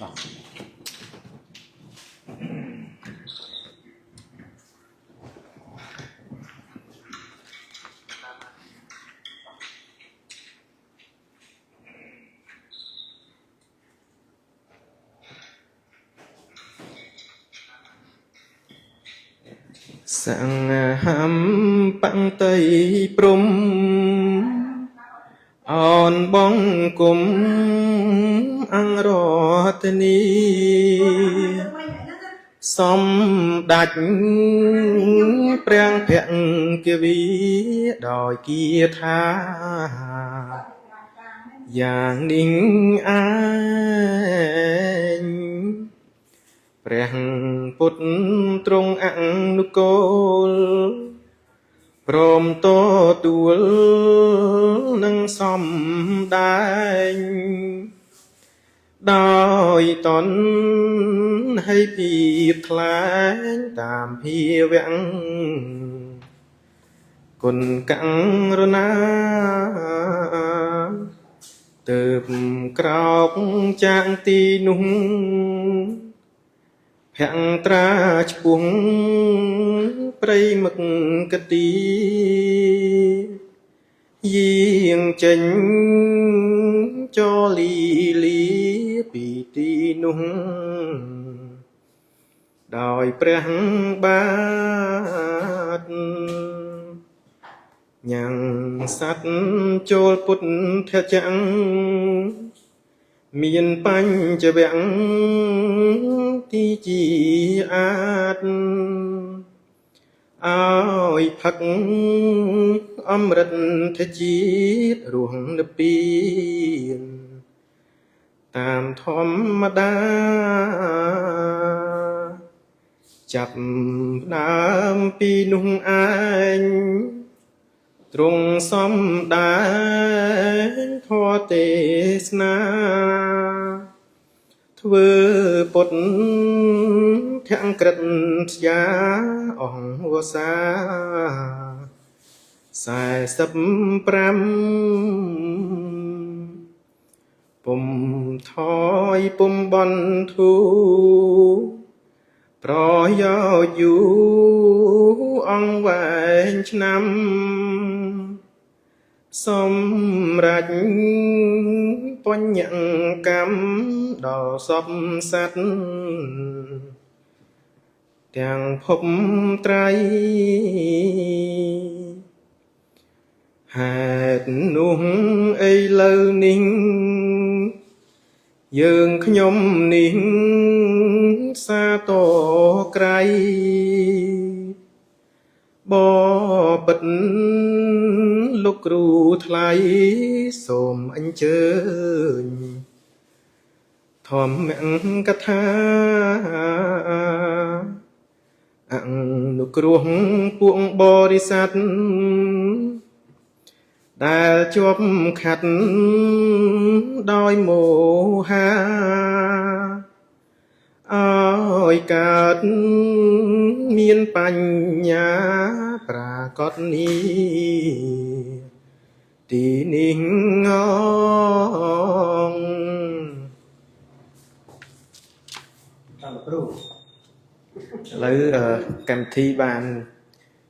តោះសង្ហំបន្តិព្រំអោនបងគុំអង្គរតនីសំដាច់ព្រះភគវីដោយគាថាយ៉ាងនេះឯងព្រះពុទ្ធទ្រង់អនុកូលព្រមទទួលនឹងសំដែងដោយតនឲ្យពីថ្លែងតាមភាវៈគុណករុណាទៅក្រោកចាងទីនោះភក្ត្រាឆ្ពុងព្រៃមឹកកទីយាងចេញចលីលីពីទីនោះដោយព្រះបាទញ៉ាំងសัตว์ចូលពុទ្ធចក្រមានបញ្ចវៈទីជាអាតឲ្យផឹកអមរិទ្ធជាតិរស់និព្វានតាមធម្មតាចាប់ដើមពីនោះឯងទ្រង់សំដែងធម៌ទេសនាធ្វើពុទ្ធធក្រិតយាអង្គវសា45ពុំថយពុំបន់ធូប្រយោជន៍យូរអង្គវែងឆ្នាំសម្រាប់បញ្ញកម្មដល់សពសត្វទាំងភពត្រៃហេតុនោះឥឡូវនេះយើងខ្ញុំនេះសាទរក្រៃបបិទ្ធលោកគ្រូថ្លៃសូមអញ្ជើញធម្មកថាអនុគ្រោះពួកបរិស័ទដែលជាប់ខាត់ដោយមោហាឲ្យកើតមានបញ្ញាប្រាកដនេះទីនេះងង តាមលោកគ្រូ ឥឡូវកម្មវិធីបាន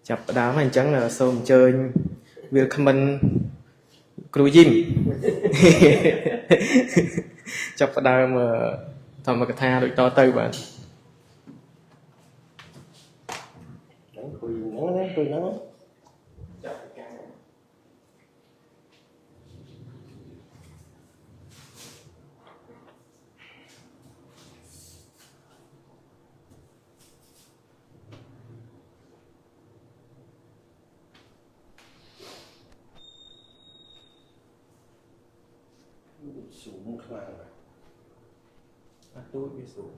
ចាប់ផ្ដើមហើយអញ្ចឹងសូមអញ្ជើញវាគ្មិនគ្រូយីមចាប់ផ្ដើមធម្មកថាដូចតទៅបាទ ហ្នឹងគ្រូយីមហ្នឹងណាគ្រូហ្នឹង ចាប់ពីការ สูงខ្លាំងណាស់ អាទូចវាสูង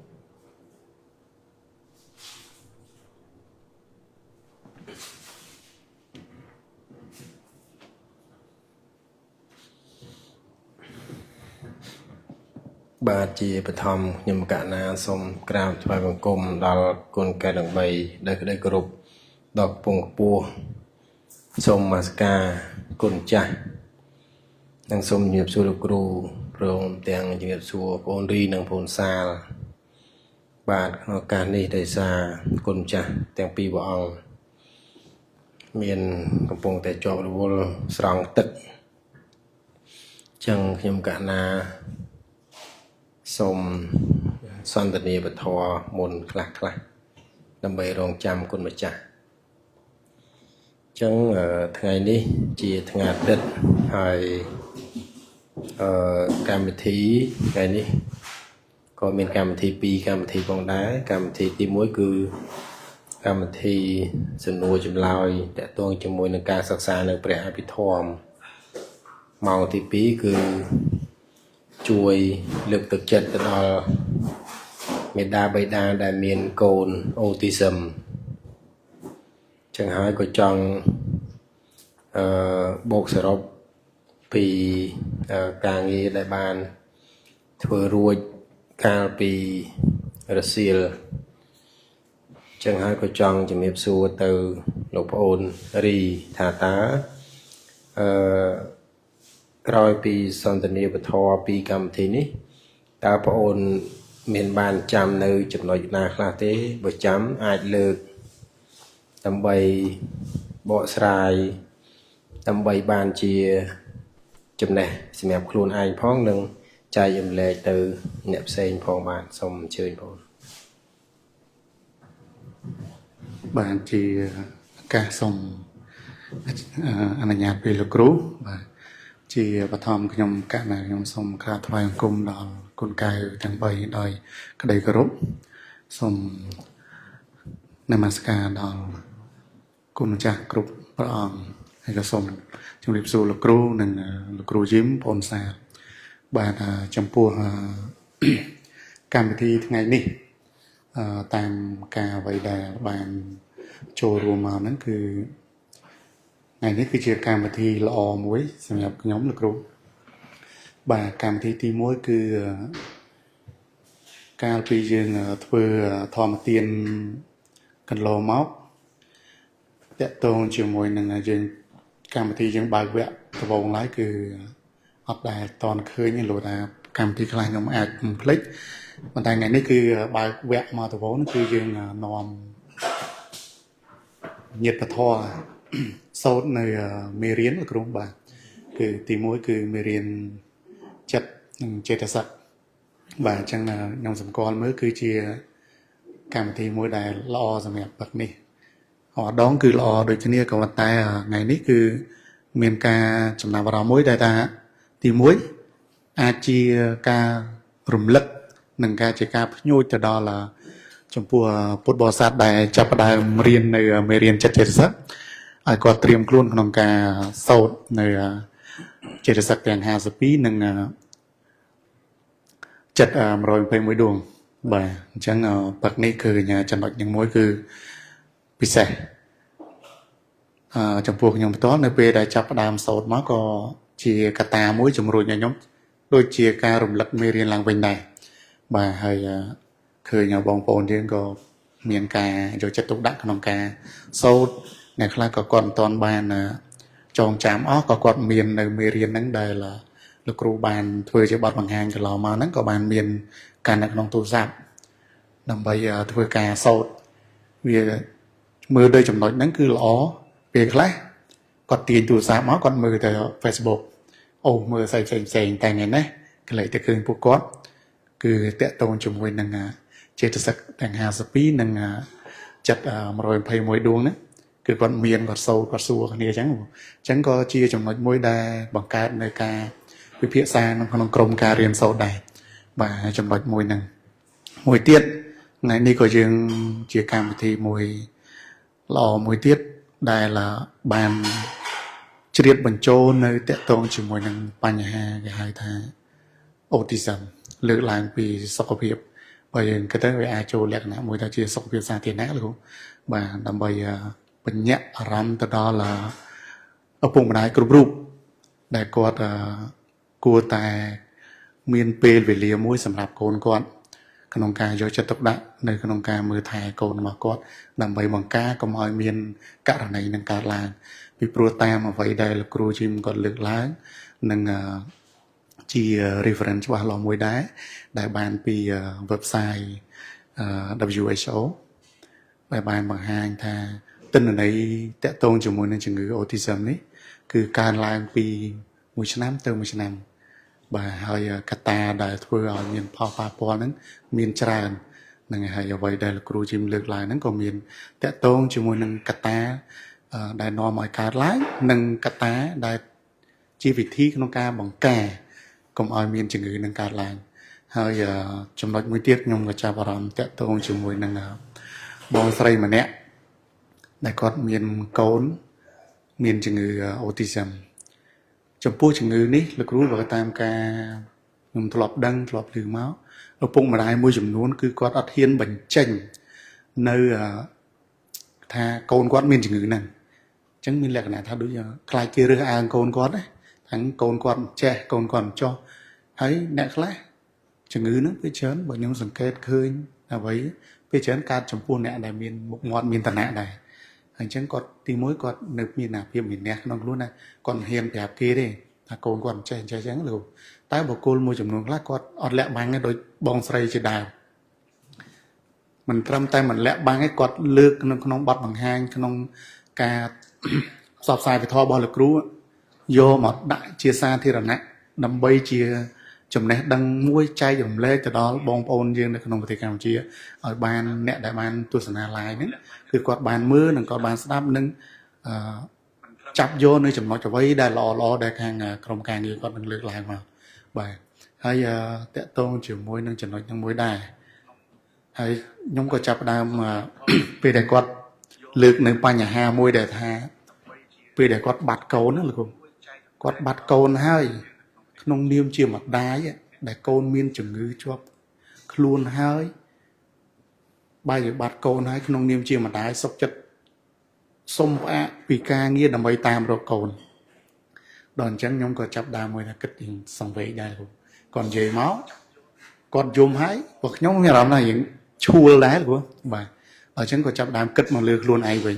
បាទជាបឋមខ្ញុំកណាសូមក្រាបថ្វាយបង្គំដល់គុណកែទាំង3ដែលក្តីគោរពដល់ពងខ្ពស់សូមនមស្ការគុណចាស់និងសូមជំរាបសួរលោកគ្រូព្រ ព្រមទាំងជំរាបសួរបងរីនិងបងសាលបាទក្នុងឱកាសនេះដោយសារគុណម្ចាស់ទាំងពីរព្រះអង្គមានកំពុងតែជាប់រវល់ស្រង់ទឹកចឹងខ្ញុំកណាសូមសន្ទនាពធមុនខ្លះខ្លះដើម្បីរងចាំគុណម្ចាស់ចឹងថ្ងៃនេះជាថ្ងៃអាទិត្យហើយកម្មវិធីថ្ងៃនេះក៏មានកម្មវិធី2កម្មវិធីផងដែរកម្មវិធីទី1គឺកម្មវិធីសំណួរចម្លើយតាក់ទងជាមួយនឹងការសិក្សានៅព្រះអភិធម្មម៉ោងទី2គឺជួយលើកទឹកចិត្តទៅដល់មេដាបៃតាដែលមានកូនអូទីសឹមចឹងហើយក៏ចង់បូកសរុបពីការងារដែលបានធ្វើរួចកាលពីរសៀលចឹងហើយក៏ចង់ជំរាបសួរទៅលោកប្អូនរីថាតើក្រោយពីសន្ទនាពធពីកម្មវិធីនេះតើប្អូនមានបានចាំនៅចំណុចណាខ្លះទេបើចាំអាចលើកដើម្បីបកស្រាយដើម្បីបានជាចំណេះសម្រាប់ខ្លួនឯងផងនិងចែករំលែកទៅអ្នកផ្សេងផងបានសូមអញ្ជើញបងបាទជាឱកាសសូមអនុញ្ញាតពីលោកគ្រូបាទជាបឋមខ្ញុំកណ្ណាខ្ញុំសូមក្រាបថ្វាយបង្គំដល់គុណកែវទាំង3ដោយក្តីគោរពសូមនមស្ការដល់គុណម្ចាស់គ្រប់ព្រះអង្គហើយក៏សូមជម្រាបសួរលោកគ្រូនិងលោកគ្រូយឹមបងសាបាទចំពោះកម្មវិធីថ្ងៃនេះតាមការអ្វីដែលបានចូលរួមមកហ្នឹងគឺថ្ងៃនេះគឺជាកម្មវិធីល្អមួយសម្រាប់ខ្ញុំលោកគ្រូបាទកម្មវិធីទី1គឺកាលពីយើងធ្វើធម្មទានកន្លងមកតាក់ទងជាមួយនឹងយើងកម្មវិធីយើងបើកវគ្គដំបូងឡើយគឺអត់ដែលតន់ឃើញទេលោកថាកម្មវិធីខ្លះខ្ញុំអាចមិនភ្លេចប៉ុន្តែថ្ងៃនេះគឺបើកវគ្គមកដំបូងគឺយើងនាំញាតិពធសូត្រនៅមេរៀនលោកគ្រូបាទគឺទី1គឺមេរៀនចិត្តនិងចេតសិកបាទអញ្ចឹងខ្ញុំសម្គាល់មើលគឺជាកម្មវិធីមួយដែលល្អសម្រាប់ព្រឹកនេះអដងគឺល្អដូចគ្នាក៏ប៉ុន្តែថ្ងៃនេះគឺមានការចំណាប់អារម្មណ៍មួយដែលថាទី1អាចជាការរំលឹកនិងការជាការភ្ញូចទៅដល់ចំពោះពុទ្ធបរិស័ទដែលចាប់ផ្ដើមរៀននៅមេរៀនចិត្តចេតសិកឲ្យគាត់ត្រៀមខ្លួនក្នុងការសូត្រនៅចេតសិកទាំង52និងចិត្ត121ដួងបាទអញ្ចឹងព្រឹកនេះគឺចំណុចនឹងមួយគឺពិសេសចំពោះខ្ញុំផ្ទាល់នៅពេលដែលចាប់ផ្ដើមសូត្រមកក៏ជាកត្តាមួយជំរុញឲ្យខ្ញុំដូចជាការរំលឹកមេរៀនឡើងវិញដែរបាទហើយឃើញបងប្អូនយើងក៏មានការយកចិត្តទុកដាក់ក្នុងការសូត្រអ្នកខ្លះក៏គាត់មិនទាន់បានចងចាំអស់ក៏គាត់មាននៅមេរៀនហ្នឹងដែលលោកគ្រូបានធ្វើជាបទបង្ហាញកន្លងមកហ្នឹងក៏បានមានការនៅក្នុងទូរស័ព្ទដើម្បីធ្វើការសូត្រវាមើលដោយចំណុចហ្នឹងគឺល្អពេលខ្លះគាត់ទាញទូរស័ព្ទមកគាត់មើលទៅ Facebook អូមើលស្អីផ្សេងផ្សេងតែថ្ងៃនេះកន្លែងទៅឃើញពួកគាត់គឺតាក់ទងជាមួយនឹងចេតសិកទាំង52និងចិត្ត121ដួងហ្នឹងគឺគាត់មានគាត់សូត្រគាត់សួរគ្នាអញ្ចឹងអញ្ចឹងក៏ជាចំណុចមួយដែលបង្កើតនៅការវិភាសាក្នុងក្រុមការរៀនសូត្រដែរបាទចំណុចមួយហ្នឹងមួយទៀតថ្ងៃនេះក៏យើងជាកម្មវិធីមួយល្អមួយទៀតដែលបានជ្រាបបញ្ចូលនៅតាក់ទងជាមួយនឹងបញ្ហាគេហៅថាអូទីសឹមលើកឡើងពីសុខភាពបើយើងគិតទៅវាអាចចូលលក្ខណៈមួយថាជាសុខភាពសាធារណៈលោកបាទដើម្បីបញ្ញត្តិអារម្មណ៍ទៅដល់ឪពុកម្ដាយគ្រប់រូបដែលគាត់គួរតែមានពេលវេលាមួយសម្រាប់កូនគាត់ក្នុងការយកចិត្តទុកដាក់នៅក្នុងការមើលថែកូនរបស់គាត់ដើម្បីបង្ការកុំឲ្យមានករណីនឹងកើតឡើងពីព្រោះតាមអ្វីដែលលោកគ្រូជីមគាត់លើកឡើងនិង ជា reference ច្បាស់លាស់មួយដែរដែលបានពី website WHO ដែលបានបង្ហាញថាទិន្នន័យតាក់ទងជាមួយនឹងជំងឺ autism នេះគឺកើនឡើងពីមួយឆ្នាំទៅមួយឆ្នាំបាទហើយកត្តាដែលធ្វើឲ្យមានផលប៉ះពាល់ហ្នឹងមានច្រើនហ្នឹងហើយអ្វីដែលលោកគ្រូជីមលើកឡើងហ្នឹងក៏មានតាក់ទងជាមួយនឹងកត្តាដែលនាំឲ្យកើតឡើងនិងកត្តាដែលជាវិធីក្នុងការបង្ការកុំឲ្យមានជំងឺនឹងកើតឡើងហើយចំណុចមួយទៀតខ្ញុំក៏ចាប់អារម្មណ៍តាក់ទងជាមួយនឹងបងស្រីម្នាក់ដែលគាត់មានកូនមានជំងឺ autism ចំពោះជំងឺនេះលោកគ្រូបើតាមការខ្ញុំធ្លាប់ដឹងធ្លាប់ឮមកឪពុកម្ដាយមួយចំនួនគឺគាត់អត់ហ៊ានបញ្ចេញនៅថាកូនគាត់មានជំងឺហ្នឹងអញ្ចឹងមានលក្ខណៈថាដូចខ្លាចគេរើសអើងកូនគាត់ណាทั้ងកូនគាត់មិនចេះកូនគាត់មិនចោះហើយអ្នកខ្លះជំងឺហ្នឹងពេលច្រើនបើខ្ញុំសង្កេតឃើញអ្វីពេលច្រើនកើតចំពោះអ្នកដែលមានមុខមាត់មានឋានៈដែរហើយអញ្ចឹងគាត់ទីមួយគាត់នៅមានអាភាពមានះក្នុងខ្លួនណាគាត់មិនហ៊ានប្រាប់គេទេថាកូនគាត់មិនចេះអញ្ចឹងលោកតែបុគ្គលមួយចំនួនខ្លះគាត់អត់លាក់បាំងទេដូចបងស្រីជាដើមមិនត្រឹមតែមិនលាក់បាំងទេគាត់លើកនៅក្នុងបទបង្ហាញក្នុងការផ្សព្វផ្សាយពធរបស់លោកគ្រូយកមកដាក់ជាសាធារណៈដើម្បីជាចំណេះដឹងមួយចែករំលែកទៅដល់បងប្អូនយើងនៅក្នុងប្រទេសកម្ពុជាឲ្យបានអ្នកដែលបានទស្សនា live ហ្នឹងគឺគាត់បានមើលនិងគាត់បានស្ដាប់និងចាប់យកនៅចំណុចអ្វីដែលល្អល្អដែលខាងក្រុមការងារគាត់នឹងលើកឡើងមកបាទហើយតកតងជាមួយនឹងចំណុចហ្នឹងមួយដែរហើយខ្ញុំក៏ចាប់ផ្ដើមពេលដែលគាត់លើកនៅបញ្ហាមួយដែលថាពេលដែលគាត់បាត់កូនណាលោកគាត់បាត់កូនហើយក្នុងនាមជាម្ដាយដែលកូនមានជំងឺជាប់ខ្លួនហើយបែរជាបាត់កូនហើយក្នុងនាមជាម្ដាយសុខចិត្តសុំផ្អាកពីការងារដើម្បីតាមរកកូនដល់អញ្ចឹងខ្ញុំក៏ចាប់ដើមមួយថាគិតសង្វេគដែរលោកគាត់និយាយមកគាត់យំហើយព្រោះខ្ញុំមានអារម្មណ៍ថារៀងឈួលដែរលោកបាទអញ្ចឹងក៏ចាប់ដើមគិតមកលើខ្លួនឯងវិញ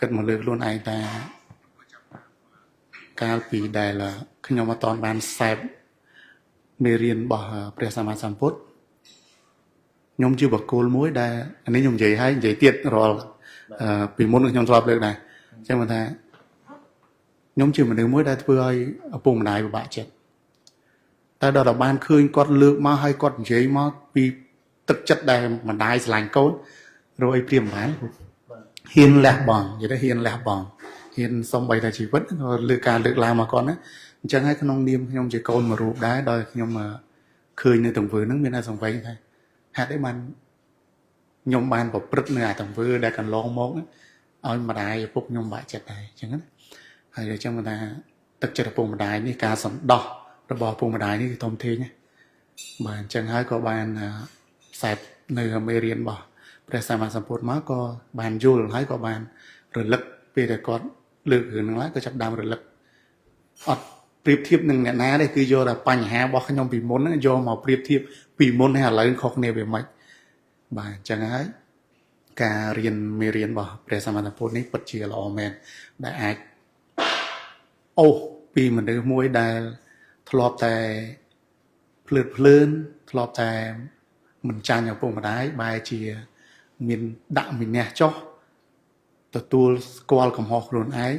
គិតមកលើខ្លួនឯងថាកាលពីដែលខ្ញុំអត់ទាន់បានសេពមេរៀនរបស់ព្រះសម្មាសម្ពុទ្ធខ្ញុំជាបុគ្គលមួយដែលអានេះខ្ញុំនិយាយហើយនិយាយទៀតរាល់ពីមុនខ្ញុំធ្លាប់លើកដែរអញ្ចឹងគាត់ថាខ្ញុំជាមនុស្សមួយដែលធ្វើឲ្យឪពុកម្ដាយពិបាកចិត្តតែដល់តែបានឃើញគាត់លើកមកហើយគាត់និយាយមកពីទឹកចិត្តដែលម្ដាយស្រឡាញ់កូនរកអីព្រាមបានហ៊ានលះបង់និយាយទៅហ៊ានលះបង់ហ៊ានសំបីតែជីវិតក៏លើការលើកឡើងមកគាត់ណាអញ្ចឹងហើយក្នុងនាមខ្ញុំជាកូនមួយរូបដែរដោយខ្ញុំឃើញនៅទង្វើហ្នឹងមានតែសង្វេគថាហេតុអីបានខ្ញុំបានប្រព្រឹត្តនៅអាទង្វើដែលកន្លងមកឲ្យម្ដាយឪពុកខ្ញុំបាក់ចិត្តដែរអញ្ចឹងណាហើយអញ្ចឹងថាទឹកចិត្តឪពុកម្ដាយនេះការសន្តោសរបស់ឪពុកម្ដាយនេះគឺធំធេងណាបាទអញ្ចឹងហើយក៏បានផ្សាយនៅមេរៀនរបស់ព្រះសម្មាសម្ពុទ្ធមកក៏បានយល់ហើយក៏បានរលឹកពេលដែលគាត់លើករឿងហ្នឹងឡើងក៏ចាប់ដើមរលឹកអត់ប្រៀបធៀបនឹងអ្នកណាទេគឺយកតែបញ្ហារបស់ខ្ញុំពីមុនហ្នឹងយកមកប្រៀបធៀបពីមុនហើយឥឡូវខុសគ្នាវាមិនបាទអញ្ចឹងហើយការរៀនមេរៀនរបស់ព្រះសម្មាសម្ពុទ្ធនេះពិតជាល្អមែនដែលអាចអូសពីមនុស្សមួយដែលធ្លាប់តែភ្លើតភ្លើនធ្លាប់តែមិនចាញ់ឪពុកម្ដាយបែរជាមានដាក់វិន័យចុះទទួលស្គាល់កំហុសខ្លួនឯង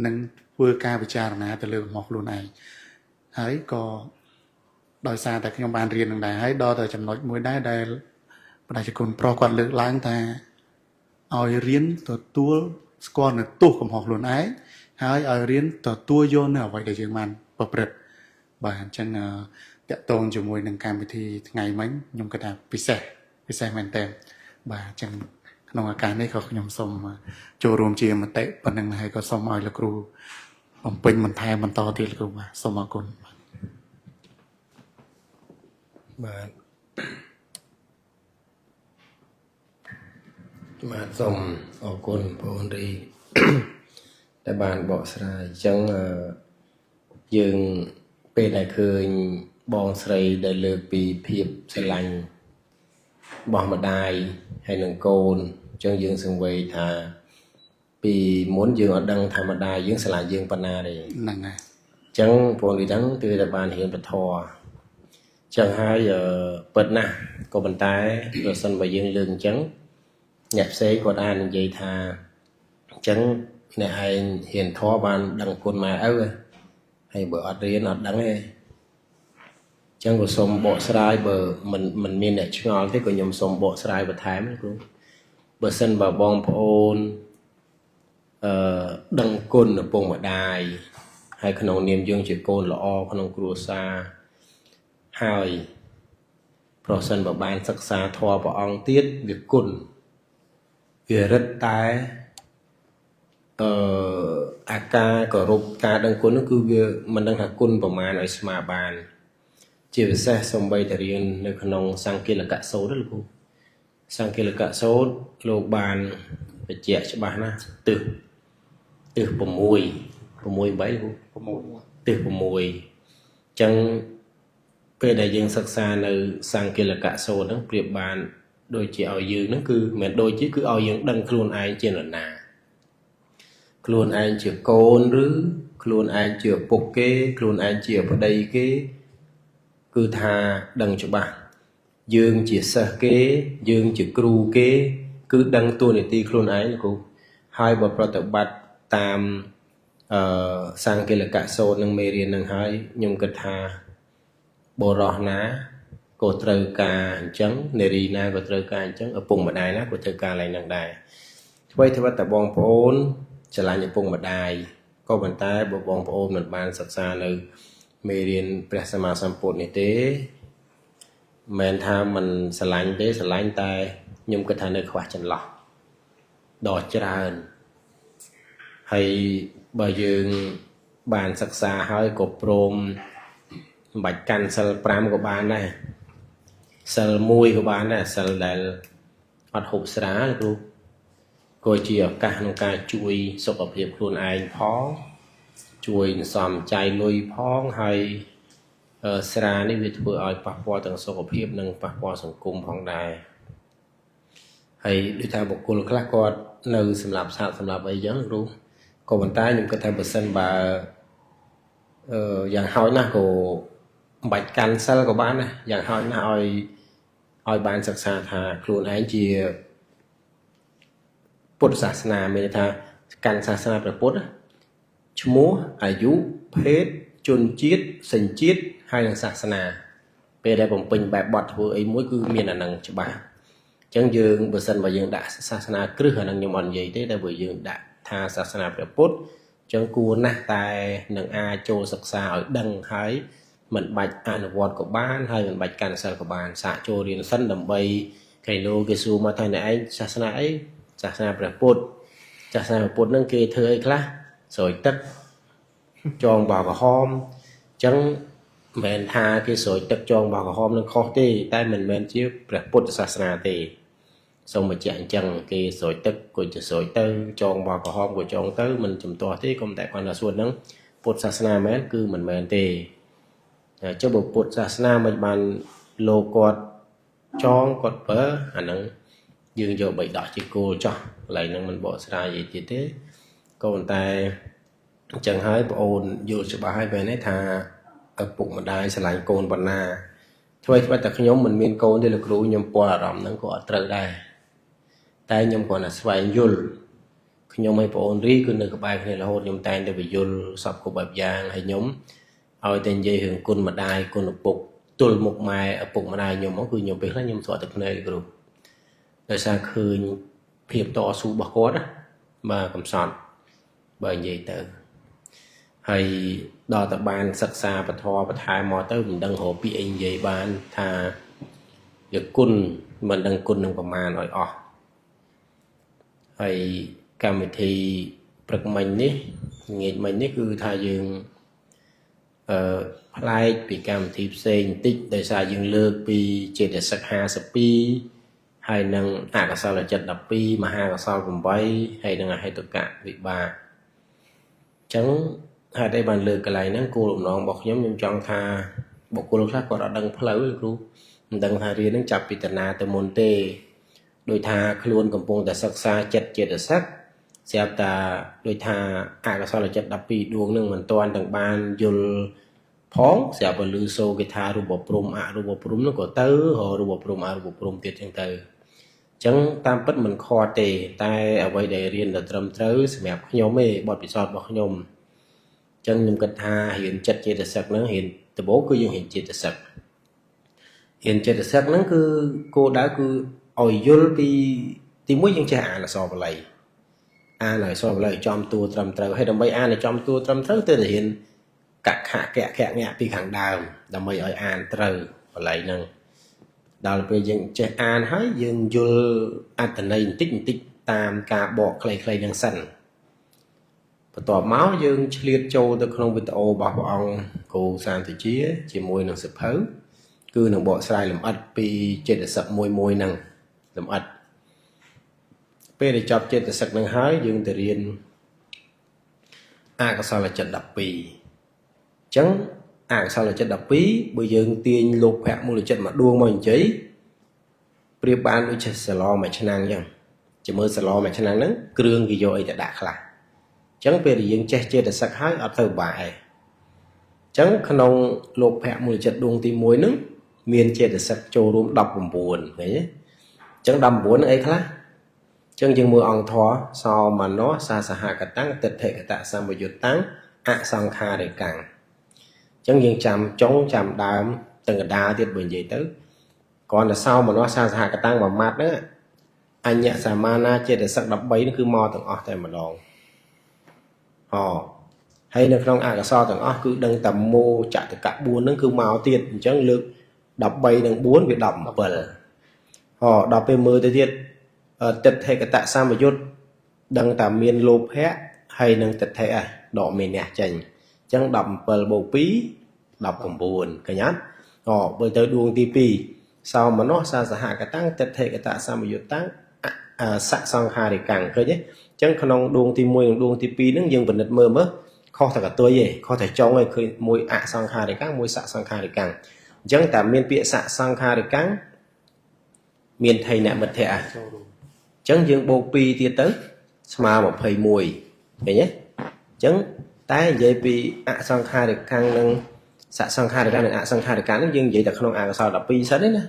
និងធ្វើការពិចារណាទៅលើកំហុសខ្លួនឯងហើយក៏ដោយសារតែខ្ញុំបានរៀននឹងដែរហើយដល់តែចំណុចមួយដែរដែលព្រះជាគុណប្រុសគាត់លើកឡើងថាឲ្យរៀនទទួលស្គាល់នៅទោសកំហុសខ្លួនឯងហើយឲ្យរៀនទទួលយកនៅអ្វីដែលយើងបានប្រព្រឹត្តបាទអញ្ចឹងតាក់ទងជាមួយនឹងកម្មវិធីថ្ងៃមិញខ្ញុំគិតថាពិសេសពិសេសមែនតើបាទអញ្ចឹងក្នុងឱកាសនេះក៏ខ្ញុំសូមចូលរួមជាមតិប៉ុណ្្នឹងហើយក៏សូមឲ្យលោកគ្រូបំពេញបន្ថែមបន្តទៀតលោកគ្រូបាទសូមអរគុណបាទបាទសូមអរគុណបងអូនរីដែលបានបកស្រាយអញ្ចឹងយើងពេលដែលឃើញបងស្រីដែលលើកពីភាពស្រឡាញ់របស់ម្ដាយហើយនឹងកូនអញ្ចឹងយើងសង្វេគថាពីមុនយើងអត់ដឹងថាម្ដាយយើងស្រឡាញ់យើងប៉ុណ្ណាទេហ្នឹងហើយ ចឹងបងនេះហ្នឹងគឺតែបានរៀនពធចឹងហើយពិតណាស់ក៏ប៉ុន្តែប្រសិនបើយើងលើកអញ្ចឹងអ្នកផ្សេងគាត់អាចនិយាយថាអញ្ចឹងអ្នកឯងរៀនធម៌បានដឹងគុណម៉ែឪហើយបើអត់រៀនអត់ដឹងទេចឹងក៏សូមបកស្រាយបើមិនមានអ្នកឆ្ងល់ទេក៏ខ្ញុំសូមបកស្រាយបន្ថែមគ្រូបើសិនបើបងប្អូនដឹងគុណឪពុកម្ដាយហើយក្នុងនាមយើងជាកូនល្អក្នុងគ្រួសារហើយប្រសិនបើបានសិក្សាធម៌ព្រះអង្គទៀតវាគុណវារឹតតែអាការគោរពការដឹងគុណនោះគឺវាមិនដឹងថាគុណប្រមាណឲ្យស្មើបានជាពិសេសសូម្បីតែរៀននៅក្នុងសង្កិលកសូត្រលោកគ្រូសង្កិលកសូត្រលោកបានបញ្ជាក់ច្បាស់ណាស់ទិស6 6 8លោកគ្រូ6ទិស6អញ្ចឹងពេលដែលយើងសិក្សានៅសង្កិលកសូត្រហ្នឹងប្រៀបបានដូចជាឲ្យយើងហ្នឹងគឺមិនដូចជាគឺឲ្យយើងដឹងខ្លួនឯងជានរណាខ្លួនឯងជាកូនឬខ្លួនឯងជាឪពុកគេខ្លួនឯងជាប្តីគេគឺថាដឹងច្បាស់យើងជាសិស្សគេយើងជាគ្រូគេគឺដឹងតួនាទីខ្លួនឯងលោកគ្រូហើយបើប្រតិបត្តិតាមសង្កិលកសូត្រនិងមេរៀននឹងហើយខ្ញុំគិតថាបុរសណាក៏ត្រូវការអញ្ចឹងនារីណាក៏ត្រូវការអញ្ចឹងឪពុកម្ដាយណាក៏ត្រូវការឡើងនឹងដែរអ្វីត្បិតតែបងប្អូនស្រឡាញ់ឪពុកម្ដាយក៏ប៉ុន្តែបើបងប្អូនមិនបានសិក្សានៅមេរៀនព្រះសម្មាសម្ពុទ្ធនេះទេមិនថាមិនស្រឡាញ់ទេស្រឡាញ់តែខ្ញុំគិតថានៅខ្វះចន្លោះដ៏ច្រើនហើយបើយើងបានសិក្សាហើយក៏ព្រមមិនបាច់កាន់សិល5ក៏បានដែរសិល1ក៏បានដែរសិលដែលអត់ហូបស្រាលោកគ្រូក៏ជាឱកាសក្នុងការជួយសុខភាពខ្លួនឯងផងជួយសំចៃលុយផងហើយស្រានេះវាធ្វើឲ្យប៉ះពាល់ទាំងសុខភាពនិងប៉ះពាល់សង្គមផងដែរហើយដូចថាបុគ្គលខ្លះគាត់នៅសម្រាប់សត្វសម្រាប់អីចឹងគ្រូក៏ប៉ុន្តែខ្ញុំគិតថាបើសិនបើយ៉ាងហោចណាស់ក៏មិនបាច់កាន់សិលក៏បានដែរយ៉ាងហោចណាស់ឲ្យបានសិក្សាថាខ្លួនឯងជាពុទ្ធសាសនាមានន័យថាកាន់សាសនាព្រះពុទ្ធឈ្មោះអាយុភេទជនជាតិសញ្ជាតិហើយនិងសាសនាពេលដែលបំពេញបែបបទធ្វើអីមួយគឺមានអានឹងច្បាស់អញ្ចឹងយើងបើសិនបើយើងដាក់សាសនាគ្រឹះអានឹងខ្ញុំអត់និយាយទេតែបើយើងដាក់ថាសាសនាព្រះពុទ្ធអញ្ចឹងគួរណាស់តែនឹងអាចចូលសិក្សាឲ្យដឹងហើយមិនបាច់អនុវត្តក៏បានហើយមិនបាច់កាន់សិលក៏បានសាកចូលរៀនសិនដើម្បីគេលោកគេសួរមកថាអ្នកឯងសាសនាអីសាសនាព្រះពុទ្ធសាសនាព្រះពុទ្ធហ្នឹងគេធ្វើអីខ្លះស្រោចទឹកចងបោក្រហមអញ្ចឹងមិនមែនថាគេស្រោចទឹកចងបោក្រហមនឹងខុសទេតែមិនមែនជាព្រះពុទ្ធសាសនាទេសូមបញ្ជាក់អញ្ចឹងគេស្រោចទឹកក៏จะស្រោចទៅចងបោក្រហមក៏ចងទៅមិនជំទាស់ទេកុំតែគាត់ថាសួរហ្នឹងពុទ្ធសាសនាមែនគឺមិនមែនទេចុះបើពុទ្ធសាសនាមិនបានលោកគាត់ចងគាត់ប្រើអាហ្នឹងយើងយកបៃដោះជាគោលចោះកន្លែងហ្នឹងមិនបកស្រាយអីទៀតទេក៏ប៉ុន្តែអញ្ចឹងហើយបងអូនយល់ច្បាស់ហើយមែនទេថាឪពុកម្ដាយស្រឡាញ់កូនប៉ុណ្ណាធ្វើឲ្យតែខ្ញុំមិនមានកូនទេលោកគ្រូខ្ញុំពាល់អារម្មណ៍ហ្នឹងក៏អត់ត្រូវដែរតែខ្ញុំគ្រាន់តែស្វែងយល់ខ្ញុំឲ្យបងអូនរីគឺនៅក្បែរគ្នារហូតខ្ញុំតែងតែបញ្យល់សពគ្រប់បែបយ៉ាងហើយខ្ញុំឲ្យតែនិយាយរឿងគុណម្ដាយគុណឪពុកទល់មុខម៉ែឪពុកម្ដាយខ្ញុំមកគឺខ្ញុំពេលខ្លះខ្ញុំស្រក់ទឹកភ្នែកលោកគ្រូដោយសារឃើញភាពតស៊ូរបស់គាត់ណាបាទកំសត់បើនិយាយទៅហើយដល់តែបានសិក្សាពធបន្ថែមមកទៅមិនដឹងរកពាក្យអីនិយាយបានថាវាគុណមិនដឹងគុណនឹងប្រមាណឲ្យអស់ហើយកម្មវិធីព្រឹកមិញនេះងាកមិញនេះគឺថាយើងប្លែកពីកម្មវិធីផ្សេងបន្តិចដោយសារយើងលើកពីចេតសិក52ហើយនឹងអកុសលចិត្ត12មហាកុសល8ហើយនឹងអហេតុកវិបាកអញ្ចឹងហេតុអីបានលើកកន្លែងហ្នឹងគោលបំណងរបស់ខ្ញុំខ្ញុំចង់ថាបុគ្គលខ្លះគាត់អត់ដឹងផ្លូវលោកគ្រូមិនដឹងថារៀនហ្នឹងចាប់ពីតាណាទៅមុនទេដោយថាខ្លួនកំពុងតែសិក្សាចិត្តចេតសិក ស្រាប់តែដូចថាអកុសលចិត្ត12ដួងនឹងមិនទាន់ទាំងបានយល់ផងស្រាប់តែឮសូរគេថារូបព្រំអរូបព្រំនោះក៏ទៅរករូបព្រំអរូបព្រំទៀតចឹងទៅអញ្ចឹងតាមពិតមិនខកទេតែអ្វីដែលរៀនដល់ត្រឹមត្រូវសម្រាប់ខ្ញុំទេបទពិសោធន៍របស់ខ្ញុំអញ្ចឹងខ្ញុំគិតថារៀនចិត្តចេតសិកហ្នឹងរៀនដំបូងគឺយើងរៀនចេតសិករៀនចេតសិកហ្នឹងគឺគោលដៅគឺឲ្យយល់ពីទីមួយយើងចេះអានអក្សរបាលីអានអក្សរបាលីឲ្យចំតួត្រឹមត្រូវហើយដើម្បីអានឲ្យចំតួត្រឹមត្រូវទៅរៀនកខកខងៈពីខាងដើមដើម្បីឲ្យអានត្រូវបាលីហ្នឹងដល់ពេលយើងចេះអានហើយយើងយល់អត្ថន័យបន្តិចបន្តិចតាមការបកខ្លីៗហ្នឹងសិនបន្ទាប់មកយើងឆ្លៀតចូលទៅក្នុងវីដេអូរបស់ព្រះអង្គគ្រូសានតិជាជាមួយនឹងសភៅគឺនឹងបកស្រាយលម្អិតពីចេតសិកមួយមួយហ្នឹងលម្អិតពេលដែលចប់ចេតសិកហ្នឹងហើយយើងទៅរៀនអកុសលចិត្ត12អញ្ចឹងអកុសលចិត្ត12បើយើងទាញលោភៈមូលចិត្តមួយដួងមកនិយាយប្រៀបបានដូចជាសាឡមួយឆ្នាំងអញ្ចឹងជាមើលសាឡមួយឆ្នាំងហ្នឹងគ្រឿងគេយកអីទៅដាក់ខ្លះអញ្ចឹងពេលដែលយើងចេះចេតសិកហើយអត់ទៅបាក់ឯងអញ្ចឹងក្នុងលោភៈមូលចិត្តដួងទី1ហ្នឹងមានចេតសិកចូលរួម19ឃើញទេអញ្ចឹង19ហ្នឹងអីខ្លះអញ្ចឹងយើងមើលអង្គធម៌សោមនោសាសហកតាំងទិដ្ឋិកតសម្បយុត្តតាំងអសង្ខារិកាំងអញ្ចឹងយើងចាំចុងចាំដើមទាំងកដាលទៀតបើនិយាយទៅគ្រាន់តែសោមនោសាសហកតាំងមួយម៉ាត់ហ្នឹងអញ្ញសមានាចេតសិក13ហ្នឹងគឺមកទាំងអស់តែម្ដងអហើយនៅក្នុងអកុសលទាំងអស់គឺដឹងតែមោចតកៈ4ហ្នឹងគឺមកទៀតអញ្ចឹងលើក13និង4វា17ដល់ពេលមើលទៅទៀតទិដ្ឋិកតសម្បយុត្តដឹងតែមានលោភៈហើយនឹងទិដ្ឋិដកមានះចេញអញ្ចឹង17បូក2 19ឃើញអត់បើទៅដួងទី2សោមនោសាសហកតាំងទិដ្ឋិកតសម្បយុត្តតាំងសសង្ខារិកាំងឃើញទេអញ្ចឹងក្នុងដួងទី1និងដួងទី2ហ្នឹងយើងពិនិត្យមើលមើលខុសតែកតុយទេខុសតែចុងឯងឃើញមួយអសង្ខារិកាំងមួយសសង្ខារិកាំងអញ្ចឹងតែមានពាក្យសសង្ខារិកាំងមានថៃនមិទ្ធៈអញ្ចឹងយើងបូក2ទៀតទៅស្មើ21ឃើញទេអញ្ចឹងតែនិយាយពីអសង្ខារិកាំងនិងសសង្ខារិកាំងនិងអសង្ខារិកាំងហ្នឹងយើងនិយាយតែក្នុងអកុសល12សិនទេណា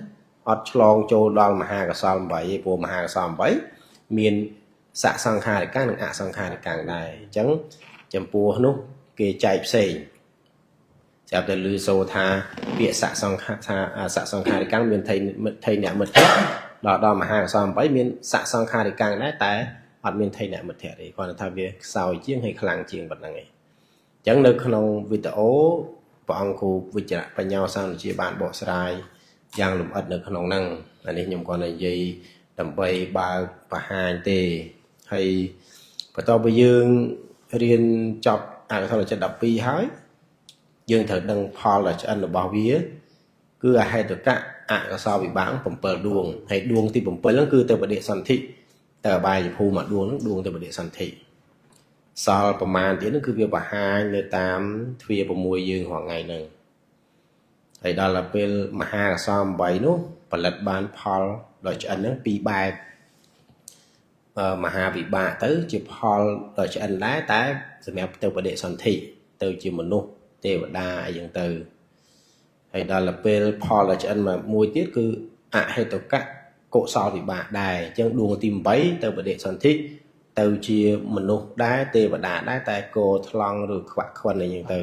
អត់ឆ្លងចូលដល់មហាកុសល8ទេព្រោះមហាកុសល8មានសសង្ខារិកាំងនិងអសង្ខារិកាំងដែរអញ្ចឹងចំពោះនោះគេចែកផ្សេងស្រាប់តែឮសូរថាពាក្យសសង្ខាសសង្ខារិកាំងមានថៃនមិទ្ធៈដល់មហាកុសល8មានសសង្ខារិកាំងដែរតែអត់មានថៃនមិទ្ធៈទេគ្រាន់តែថាវាខ្សោយជាងហើយខ្លាំងជាងប៉ុណ្្នឹងឯងអញ្ចឹងនៅក្នុងវីដេអូព្រះអង្គគ្រូវិជ្ជបញ្ញាសានជាបានបកស្រាយយ៉ាងលម្អិតនៅក្នុងហ្នឹងអានេះខ្ញុំគ្រាន់តែនិយាយដើម្បីបើកបង្ហាញទេហើយបន្ទាប់ពីយើងរៀនចប់អកុសលចិត្ត12ហើយយើងត្រូវដឹងផលដ៏ឆ្អិនរបស់វាគឺអហេតុកៈអកុសលវិបាក7ដួងហើយដួងទី7ហ្នឹងគឺទៅបដិសន្ធិទៅអបាយភូមិមួយដួងហ្នឹងដួងទៅបដិសន្ធិសល់ប្រមាណទៀតហ្នឹងគឺវាបង្ហាញនៅតាមទ្វារ6យើងរាល់ថ្ងៃហ្នឹងហើយដល់ទៅពេលមហាកុសល8នោះផលិតបានផលដ៏ឆ្អិនហ្នឹងពីរបែបមហាវិបាកទៅជាផលដ៏ឆ្អិនដែរតែសម្រាប់ទៅបដិសន្ធិទៅជាមនុស្សទេវតាអីចឹងទៅហើយដល់ទៅពេលផលដ៏ឆ្អិនមួយទៀតគឺអហេតុកៈកុសលវិបាកដែរអញ្ចឹងដួងទី8ទៅបដិសន្ធិទៅជាមនុស្សដែរទេវតាដែរតែកោថ្លង់ឬខ្វាក់ខ្វិនអីចឹងទៅ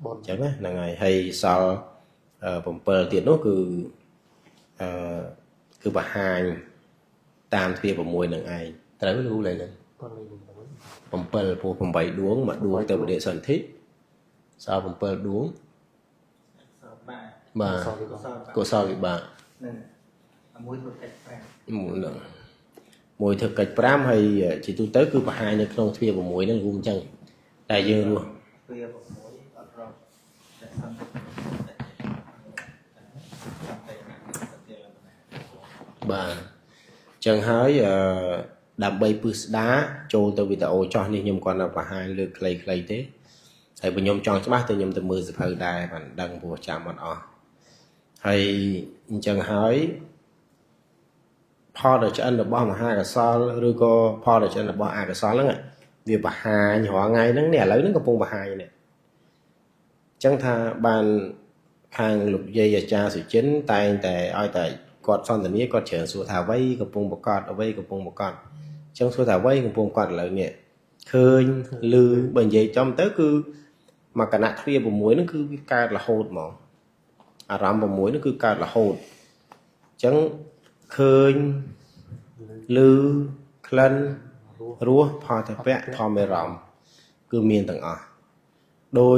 អញ្ចឹងណាហ្នឹងហើយហើយសល់7ទៀតនោះគឺគឺបង្ហាញតាមទ្វារ6នឹងឯងត្រូវលូឡើយហ្នឹង7ព្រោះ8ដួងមួយដួងទៅបដិសន្ធិសល់7ដួងបាទកុសលវិបាកហ្នឹងមួយធ្វើកិច្ច5មួយហ្នឹងមួយធ្វើកិច្ច5ហើយជាទូទៅគឺបង្ហាញនៅក្នុងទ្វារ6ហ្នឹងរួមអញ្ចឹងតែយើងរស់ទ្វារ6អត់រកតែសន្តិបាទអញ្ចឹងហើយដើម្បីពឹស្ដាចូលទៅវីដេអូចោះនេះខ្ញុំគ្រាន់តែបង្ហាញលើកខ្លីៗទេហើយបើខ្ញុំចង់ច្បាស់ទៅខ្ញុំទៅមើលសភៅដែរបានដឹងព្រោះចាំអត់អស់ហើយអញ្ចឹងហើយ ផលដ៏ឆ្អិនរបស់មហាកុសលឬក៏ផលដ៏ឆ្អិនរបស់អកុសលហ្នឹងវាបង្ហាញរាល់ថ្ងៃហ្នឹងនេះឥឡូវហ្នឹងកំពុងបង្ហាញនេះអញ្ចឹងថាបានខាងលោកយាយអាចារ្យសុចិនតែងតែឲ្យតែគាត់សន្ទនាគាត់ច្រើនសួរថាអ្វីកំពុងប្រកាសអ្វីកំពុងប្រកាសអញ្ចឹងសួរថាអ្វីកំពុងប្រកាសឥឡូវនេះឃើញឮបើនិយាយចំទៅគឺមកគណៈទ្វា6ហ្នឹងគឺវាកើតរហូតហ្មងអារម្មណ៍6ហ្នឹងគឺកើតរហូតអញ្ចឹងឃើញឮក្លិនរសផលតពៈធម្មរម្មណ៍គឺមានទាំងអស់ដោយ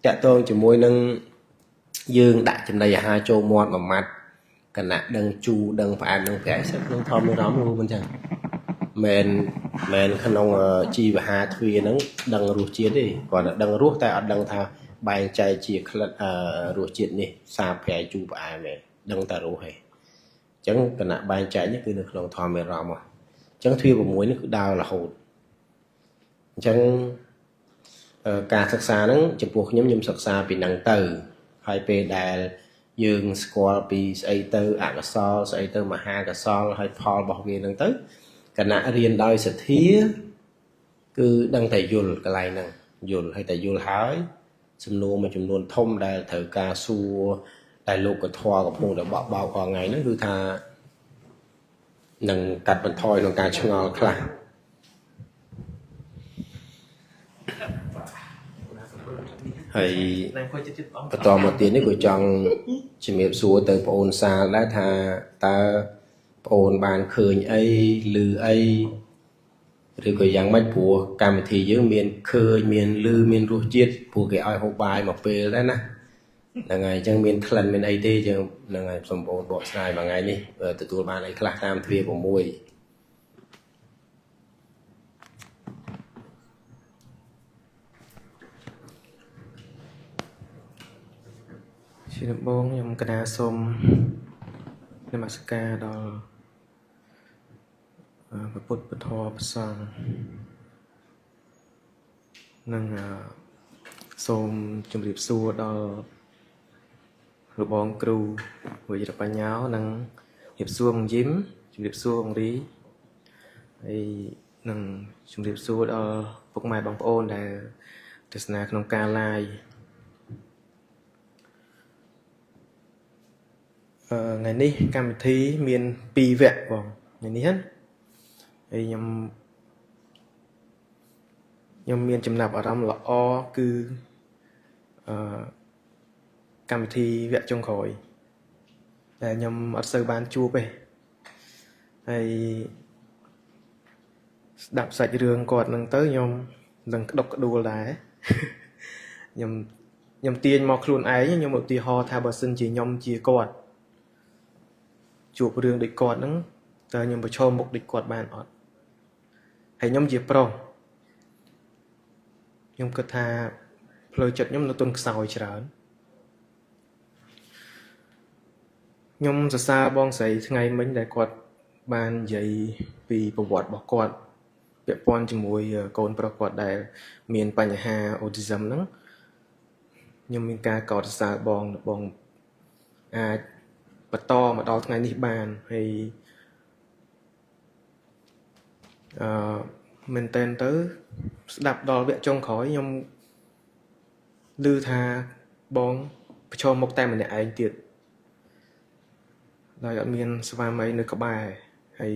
តកតងជាមួយនឹងយើងដាក់ចំណីអាហារចូលមាត់មួយម៉ាត់គណៈដឹងជូរដឹងផ្អែមដឹងប្រៃសិតក្នុងធម្មរម្មណ៍មិនចឹងមែនក្នុងជីវហាទ្វាហ្នឹងដឹងរសជាតិទេគ្រាន់តែដឹងរសតែអត់ដឹងថាបែងចែកជាក្លិនរសជាតិនេះសាបប្រៃជូរផ្អែមទេដឹងតែរសទេអញ្ចឹងគណៈបែងចែកនេះគឺនៅក្នុងធម្មរម្មណ៍អញ្ចឹងទ្វា6នេះគឺដើររហូតអញ្ចឹងការសិក្សាហ្នឹងចំពោះខ្ញុំខ្ញុំសិក្សាពីហ្នឹងទៅហើយពេលដែលយើងស្គាល់ពីស្អីទៅអកុសលស្អីទៅមហាកុសលហើយផលរបស់វាហ្នឹងទៅគណៈរៀនដោយសទ្ធាគឺដឹងតែយល់កន្លែងហ្នឹងយល់ហើយតែយល់ហើយសំណួរមួយចំនួនធំដែលត្រូវការសួរដែលលោកធម៌កំពុងតែបក់បោករាល់ថ្ងៃហ្នឹងគឺថានឹងកាត់បន្ថយក្នុងការឆ្ងល់ខ្លះហើយបន្តមកទៀតនេះក៏ចង់ជំរាបសួរទៅប្អូនសាលដែរថាតើប្អូនបានឃើញអីឮអីឬក៏យ៉ាងម៉េចព្រោះកម្មវិធីយើងមានឃើញមានឮមានរសជាតិព្រោះគេឲ្យហូបបាយមួយពេលដែរណាហ្នឹងហើយអញ្ចឹងមានក្លិនមានអីទេយើងហ្នឹងហើយសូមបងបកស្រាយមួយថ្ងៃនេះទទួលបានអីខ្លះតាមទ្វា6ជាដំបូងខ្ញុំកណាសូមនមស្ការដល់ព្រះពុទ្ធពធព្រះសង្ឃនិងសូមជម្រាបសួរដល់លោកបងគ្រូវិជ្ជបញ្ញានិងជម្រាបសួរបងយឹមជម្រាបសួរបងរីហើយនិងជម្រាបសួរដល់ពុកម៉ែបងប្អូនដែលទស្សនាក្នុងការ live ថ្ងៃនេះកម្មវិធីមាន2វគ្គបងថ្ងៃនេះណាហើយខ្ញុំមានចំណាប់អារម្មណ៍ល្អគឺកម្មវិធីវគ្គចុងក្រោយដែលខ្ញុំអត់សូវបានជួបទេហើយស្ដាប់សាច់រឿងគាត់នឹងទៅខ្ញុំនឹងក្តុកក្តួលដែរខ្ញុំទាញមកខ្លួនឯងខ្ញុំឧទាហរណ៍ថាបើសិនជាខ្ញុំជាគាត់ជួបរឿងដូចគាត់ហ្នឹងតើខ្ញុំប្រឈមមុខដូចគាត់បានអត់ហើយខ្ញុំជាប្រុសខ្ញុំគិតថាផ្លូវចិត្តខ្ញុំនៅទន់ខ្សោយច្រើនខ្ញុំសរសើរបងស្រីថ្ងៃមិញដែលគាត់បាននិយាយពីប្រវត្តិរបស់គាត់ពាក់ព័ន្ធជាមួយកូនប្រុសគាត់ដែលមានបញ្ហា autism ហ្នឹងខ្ញុំមានការកោតសរសើរបងបងអាចបន្តមកដល់ថ្ងៃនេះបានហើយមែនតើទៅស្ដាប់ដល់វគ្គចុងក្រោយខ្ញុំឮថាបងប្រឈមមុខតែម្នាក់ឯងទៀតដោយអត់មានស្វាមីនៅក្បែរហើយ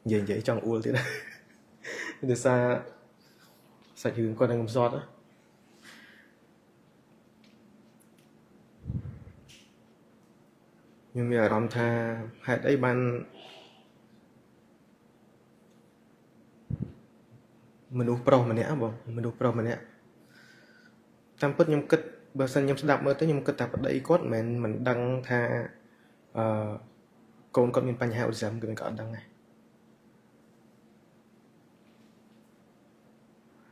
និយាយចង់អួលទៀតដោយសារសាច់រឿងគាត់នឹងកំសត់ខ្ញុំមានអារម្មណ៍ថាហេតុអីបានមនុស្សប្រុសម្នាក់បងមនុស្សប្រុសម្នាក់តាមពិតខ្ញុំគិតបើសិនខ្ញុំស្ដាប់មើលទៅខ្ញុំគិតថាប្តីគាត់មិនដឹងថាកូនគាត់មានបញ្ហាអូទីសឹមគឺគាត់អត់ដឹងដែរ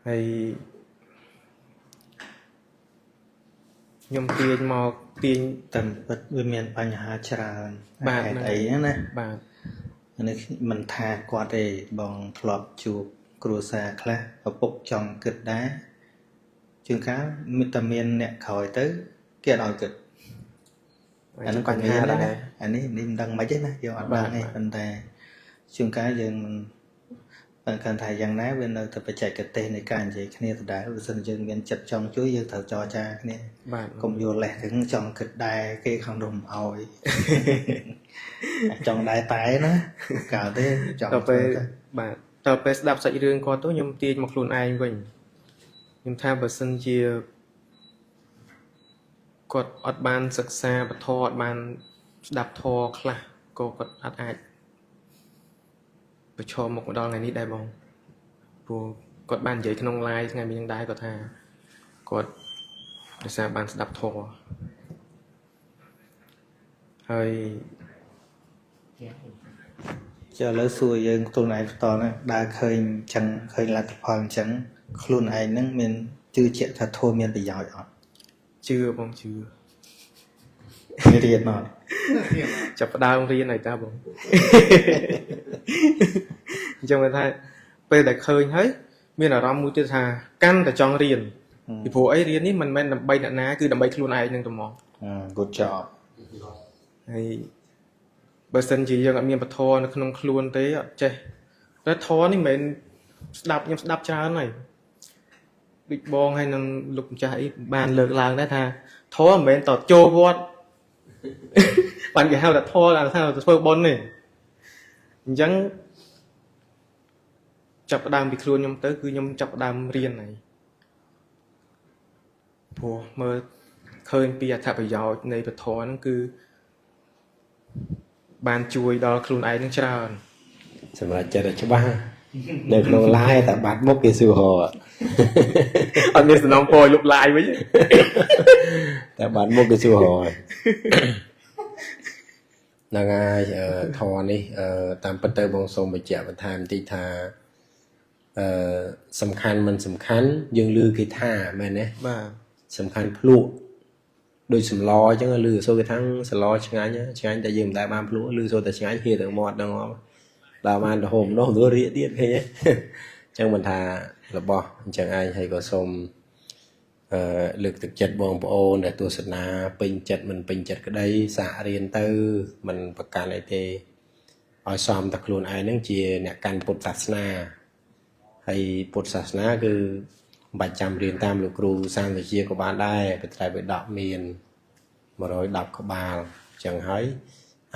ហើយខ្ញុំទាញមកទាញតាមពិតវាមានបញ្ហាច្រើនហេតុអីណាបាទនេះមិនថាគាត់ទេបងធ្លាប់ជួបគ្រួសារខ្លះឪពុកចង់គិតដែរជួនកាលមានតែមានអ្នកក្រោយទៅគេអត់ឲ្យគិតអានោះបញ្ហាដែរអានេះមិនដឹងមិនទេណាយើងអត់ដឹងទេប៉ុន្តែ ជួនកាលយើងមិនបើកាន់ថាយ៉ាងណាវានៅតែបច្ចេកទេសនៃការនិយាយគ្នាដដែលបើសិនយើងមានចិត្តចង់ជួយយើងត្រូវចរចាគ្នា បាទ កុំយកលេសទាំងចង់គិតដែរគេខាងនោះមិនអោយចង់ដែរតែណាកើតទេចង់ ដល់ពេលបាទដល់ពេលស្ដាប់សាច់រឿងគាត់ទៅខ្ញុំទាញមកខ្លួនឯងវិញខ្ញុំថាបើសិនជាគាត់អត់បានសិក្សាពធអត់បានស្ដាប់ធម៌ខ្លះក៏គាត់អត់អាចប្រឈមមុខមកដល់ថ្ងៃនេះដែរបងព្រោះគាត់បាននិយាយក្នុង live ថ្ងៃមិញហ្នឹងដែរគាត់ថាគាត់ដោយសារបានស្ដាប់ធម៌ហើយ ចុះឥឡូវសួរយើងខ្លួនឯងបន្តណាដើរឃើញអញ្ចឹងឃើញលទ្ធផលអញ្ចឹងខ្លួនឯងហ្នឹងមានជឿជាក់ថាធម៌មានប្រយោជន៍អត់ ជឿបងជឿ រៀនអត់ ចាប់ផ្ដើមរៀនហើយតាបងអញ្ចឹងគាត់ថាពេលដែលឃើញហើយមានអារម្មណ៍មួយទៀតថាកាន់តែចង់រៀនពីព្រោះអីរៀននេះមិនមែនដើម្បីអ្នកណាគឺដើម្បីខ្លួនឯងនឹងតែហ្មង Good job. ហើយបើសិនជាយើងអត់មានពធនៅក្នុងខ្លួនទេអត់ចេះតែធម៌នេះមិនមែនស្ដាប់ខ្ញុំស្ដាប់ច្រើនហើយដូចបងហើយនឹងលោកម្ចាស់អីបានលើកឡើងដែរថាធម៌មិនមែនតចូលវត្តបានគេហៅថាធម៌ថាទៅធ្វើបុណ្យទេអញ្ចឹងចាប់ផ្ដើមពីខ្លួនខ្ញុំទៅគឺខ្ញុំចាប់ផ្ដើមរៀនហើយព្រោះមើលឃើញពីអត្ថប្រយោជន៍នៃពធហ្នឹងគឺបានជួយដល់ខ្លួនឯងនឹងច្រើន សម្រាប់ចិត្តឲ្យច្បាស់នៅក្នុង live តែបាត់មុខគេសួរហ អត់មានសំណងពរឲ្យលុប live វិញ តែបាត់មុខគេសួរហហ្នឹងហើយធម៌នេះតាមពិតទៅបងសូមបញ្ជាក់បន្ថែមបន្តិចថាអឺសំខាន់មិនសំខាន់យើងឮគេថាមែនទេ បាទ សំខាន់ភ្លក់ដូចសម្លអញ្ចឹងឮសូរគេថាសម្លឆ្ងាញ់ឆ្ងាញ់តែយើងមិនដែលបានភ្លក់ឮសូរតែឆ្ងាញ់ហៀទាំងមាត់ទាំងដល់បានទៅហូបនោះទៅរៀកទៀតឃើញទេអញ្ចឹងមិនថារបស់អញ្ចឹងឯងហើយក៏សូមអឺលើកទឹកចិត្តបងប្អូនដែលទស្សនាពេញចិត្តមិនពេញចិត្តក្តីសាករៀនទៅមិនប្រកាន់អីទេឲ្យសមតែខ្លួនឯងហ្នឹងជាអ្នកកាន់ពុទ្ធសាសនាហើយពុទ្ធសាសនាគឺមិនបាច់ចាំរៀនតាមលោកគ្រូសាមវិជ្ជាក៏បានដែរបត្រៃបិដកមាន110ក្បាលអញ្ចឹងហើយ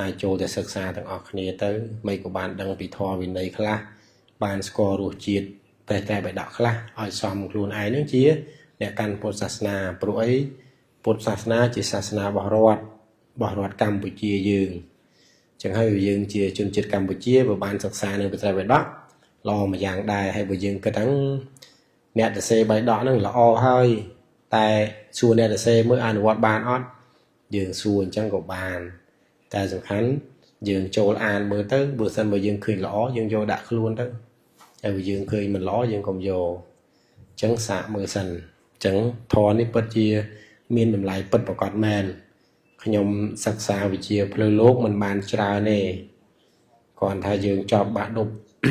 អាចចូលទៅសិក្សាទាំងអស់គ្នាទៅមិនក៏បានដឹងពីធម៌វិន័យខ្លះបានស្គាល់រសជាតិព្រះត្រៃបិដកខ្លះឲ្យសមខ្លួនឯងនឹងជាអ្នកកាន់ពុទ្ធសាសនាព្រោះអីពុទ្ធសាសនាជាសាសនារបស់រដ្ឋកម្ពុជាយើងអញ្ចឹងហើយយើងជាជនជាតិកម្ពុជាបើបានសិក្សានៅព្រះត្រៃបិដកល្អមួយយ៉ាងដែរហើយបើយើងគិតហ្នឹងអ្នកសរសេរបៃដកហ្នឹងល្អហើយតែសួរអ្នកសរសេរមើលអនុវត្តបានអត់យើងសួរអញ្ចឹងក៏បានតែសំខាន់យើងចូលអានមើលទៅបើសិនបើយើងឃើញល្អយើងយកដាក់ខ្លួនទៅហើយបើយើងឃើញមិនល្អយើងកុំយកអញ្ចឹងសាកមើលសិនអញ្ចឹងធម៌នេះពិតជាមានតម្លៃពិតប្រាកដមែនខ្ញុំសិក្សាវិជ្ជាផ្លូវលោកមិនបានច្រើនទេគ្រាន់ថាយើងចប់បាក់ឌុប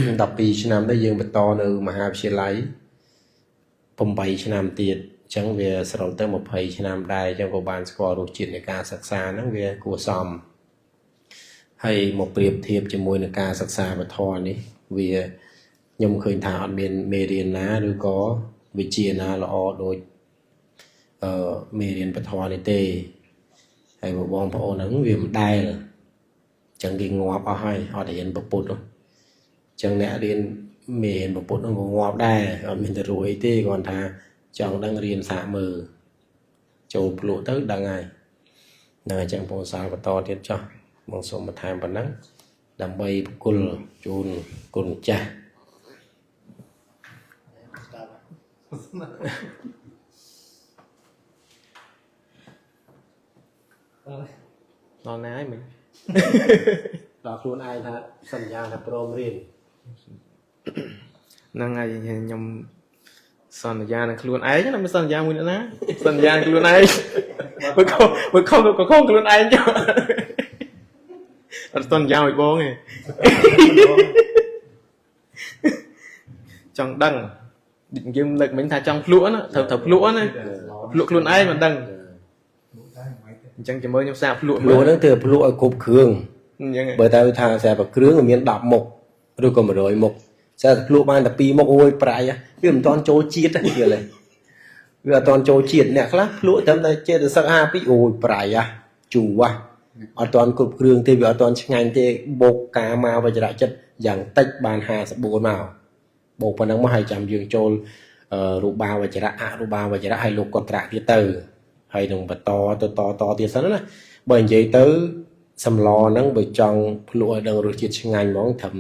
12ឆ្នាំទៅយើងបន្តនៅមហាវិទ្យាល័យ8ឆ្នាំទៀតអញ្ចឹងវាសរុបទៅ20ឆ្នាំដែរអញ្ចឹងក៏បានស្គាល់រសជាតិនៃការសិក្សាហ្នឹងវាគួរសមហើយមកប្រៀបធៀបជាមួយនឹងការសិក្សាពធនេះវាខ្ញុំឃើញថាអត់មានមេរៀនណាឬក៏វិជ្ជាណាល្អដូចមេរៀនពធនេះទេហើយបងប្អូនហ្នឹងវាមិនដែលអញ្ចឹងគេងាប់អស់ហើយអត់រៀនពុទ្ធអញ្ចឹងអ្នករៀនមេរៀនពុទ្ធហ្នឹងក៏ងាប់ដែរអត់មានទៅរួយទេគ្រាន់ថាចង់ដឹងរៀនសាកមើលចូលភ្លក់ទៅដឹងហើយនឹងអញ្ចឹងបងសាលបន្តទៀតចុះបងសូមបន្ថែមប៉ុណ្ណឹងដើម្បីប្រគល់ជូនគុណចាស់ ដល់ណាហើយមិញ ដល់ខ្លួនឯងថាសន្យាថាព្រមរៀន ហ្នឹងហើយខ្ញុំសន្យានឹងខ្លួនឯងណាមិនសន្យាមួយអ្នកណាសន្យាខ្លួនឯងបើខំក៏ខំខ្លួនឯងចុះអត់សន្យាឲ្យបងទេចង់ដឹងយើងលើកមិញថាចង់ភ្លក់ណាត្រូវភ្លក់ណាភ្លក់ខ្លួនឯងមិនដឹងអញ្ចឹងចាំមើលខ្ញុំសាកភ្លក់ ភ្លក់ហ្នឹងគឺភ្លក់ឲ្យគ្រប់គ្រឿង អញ្ចឹង បើតែថាស្រាប់តែគ្រឿងមាន10មុខ ឬក៏100មុខស្អាតភ្លក់បានតែ2មុខអូយប្រៃវាមិនតាន់ចូលជាតិទេយល់ទេវាអត់តាន់ចូលជាតិអ្នកខ្លះភ្លក់ត្រឹមតែចេតសិក52អូយប្រៃជូរអត់តាន់គ្រប់គ្រឿងទេវាអត់តាន់ឆ្ងាញ់ទេបូកកាមាវចរៈចិត្តយ៉ាងតិចបាន54មកបូកប៉ុណ្ណឹងមកហើយចាំយើងចូលរូបាវចរៈអរូបាវចរៈហើយលោកកត្រៈទៀតទៅហើយនឹងបន្តទៅតទៀតសិនណាបើនិយាយទៅសម្លហ្នឹងបើចង់ភ្លក់ឲ្យដឹងរសជាតិឆ្ងាញ់ហ្មងត្រឹម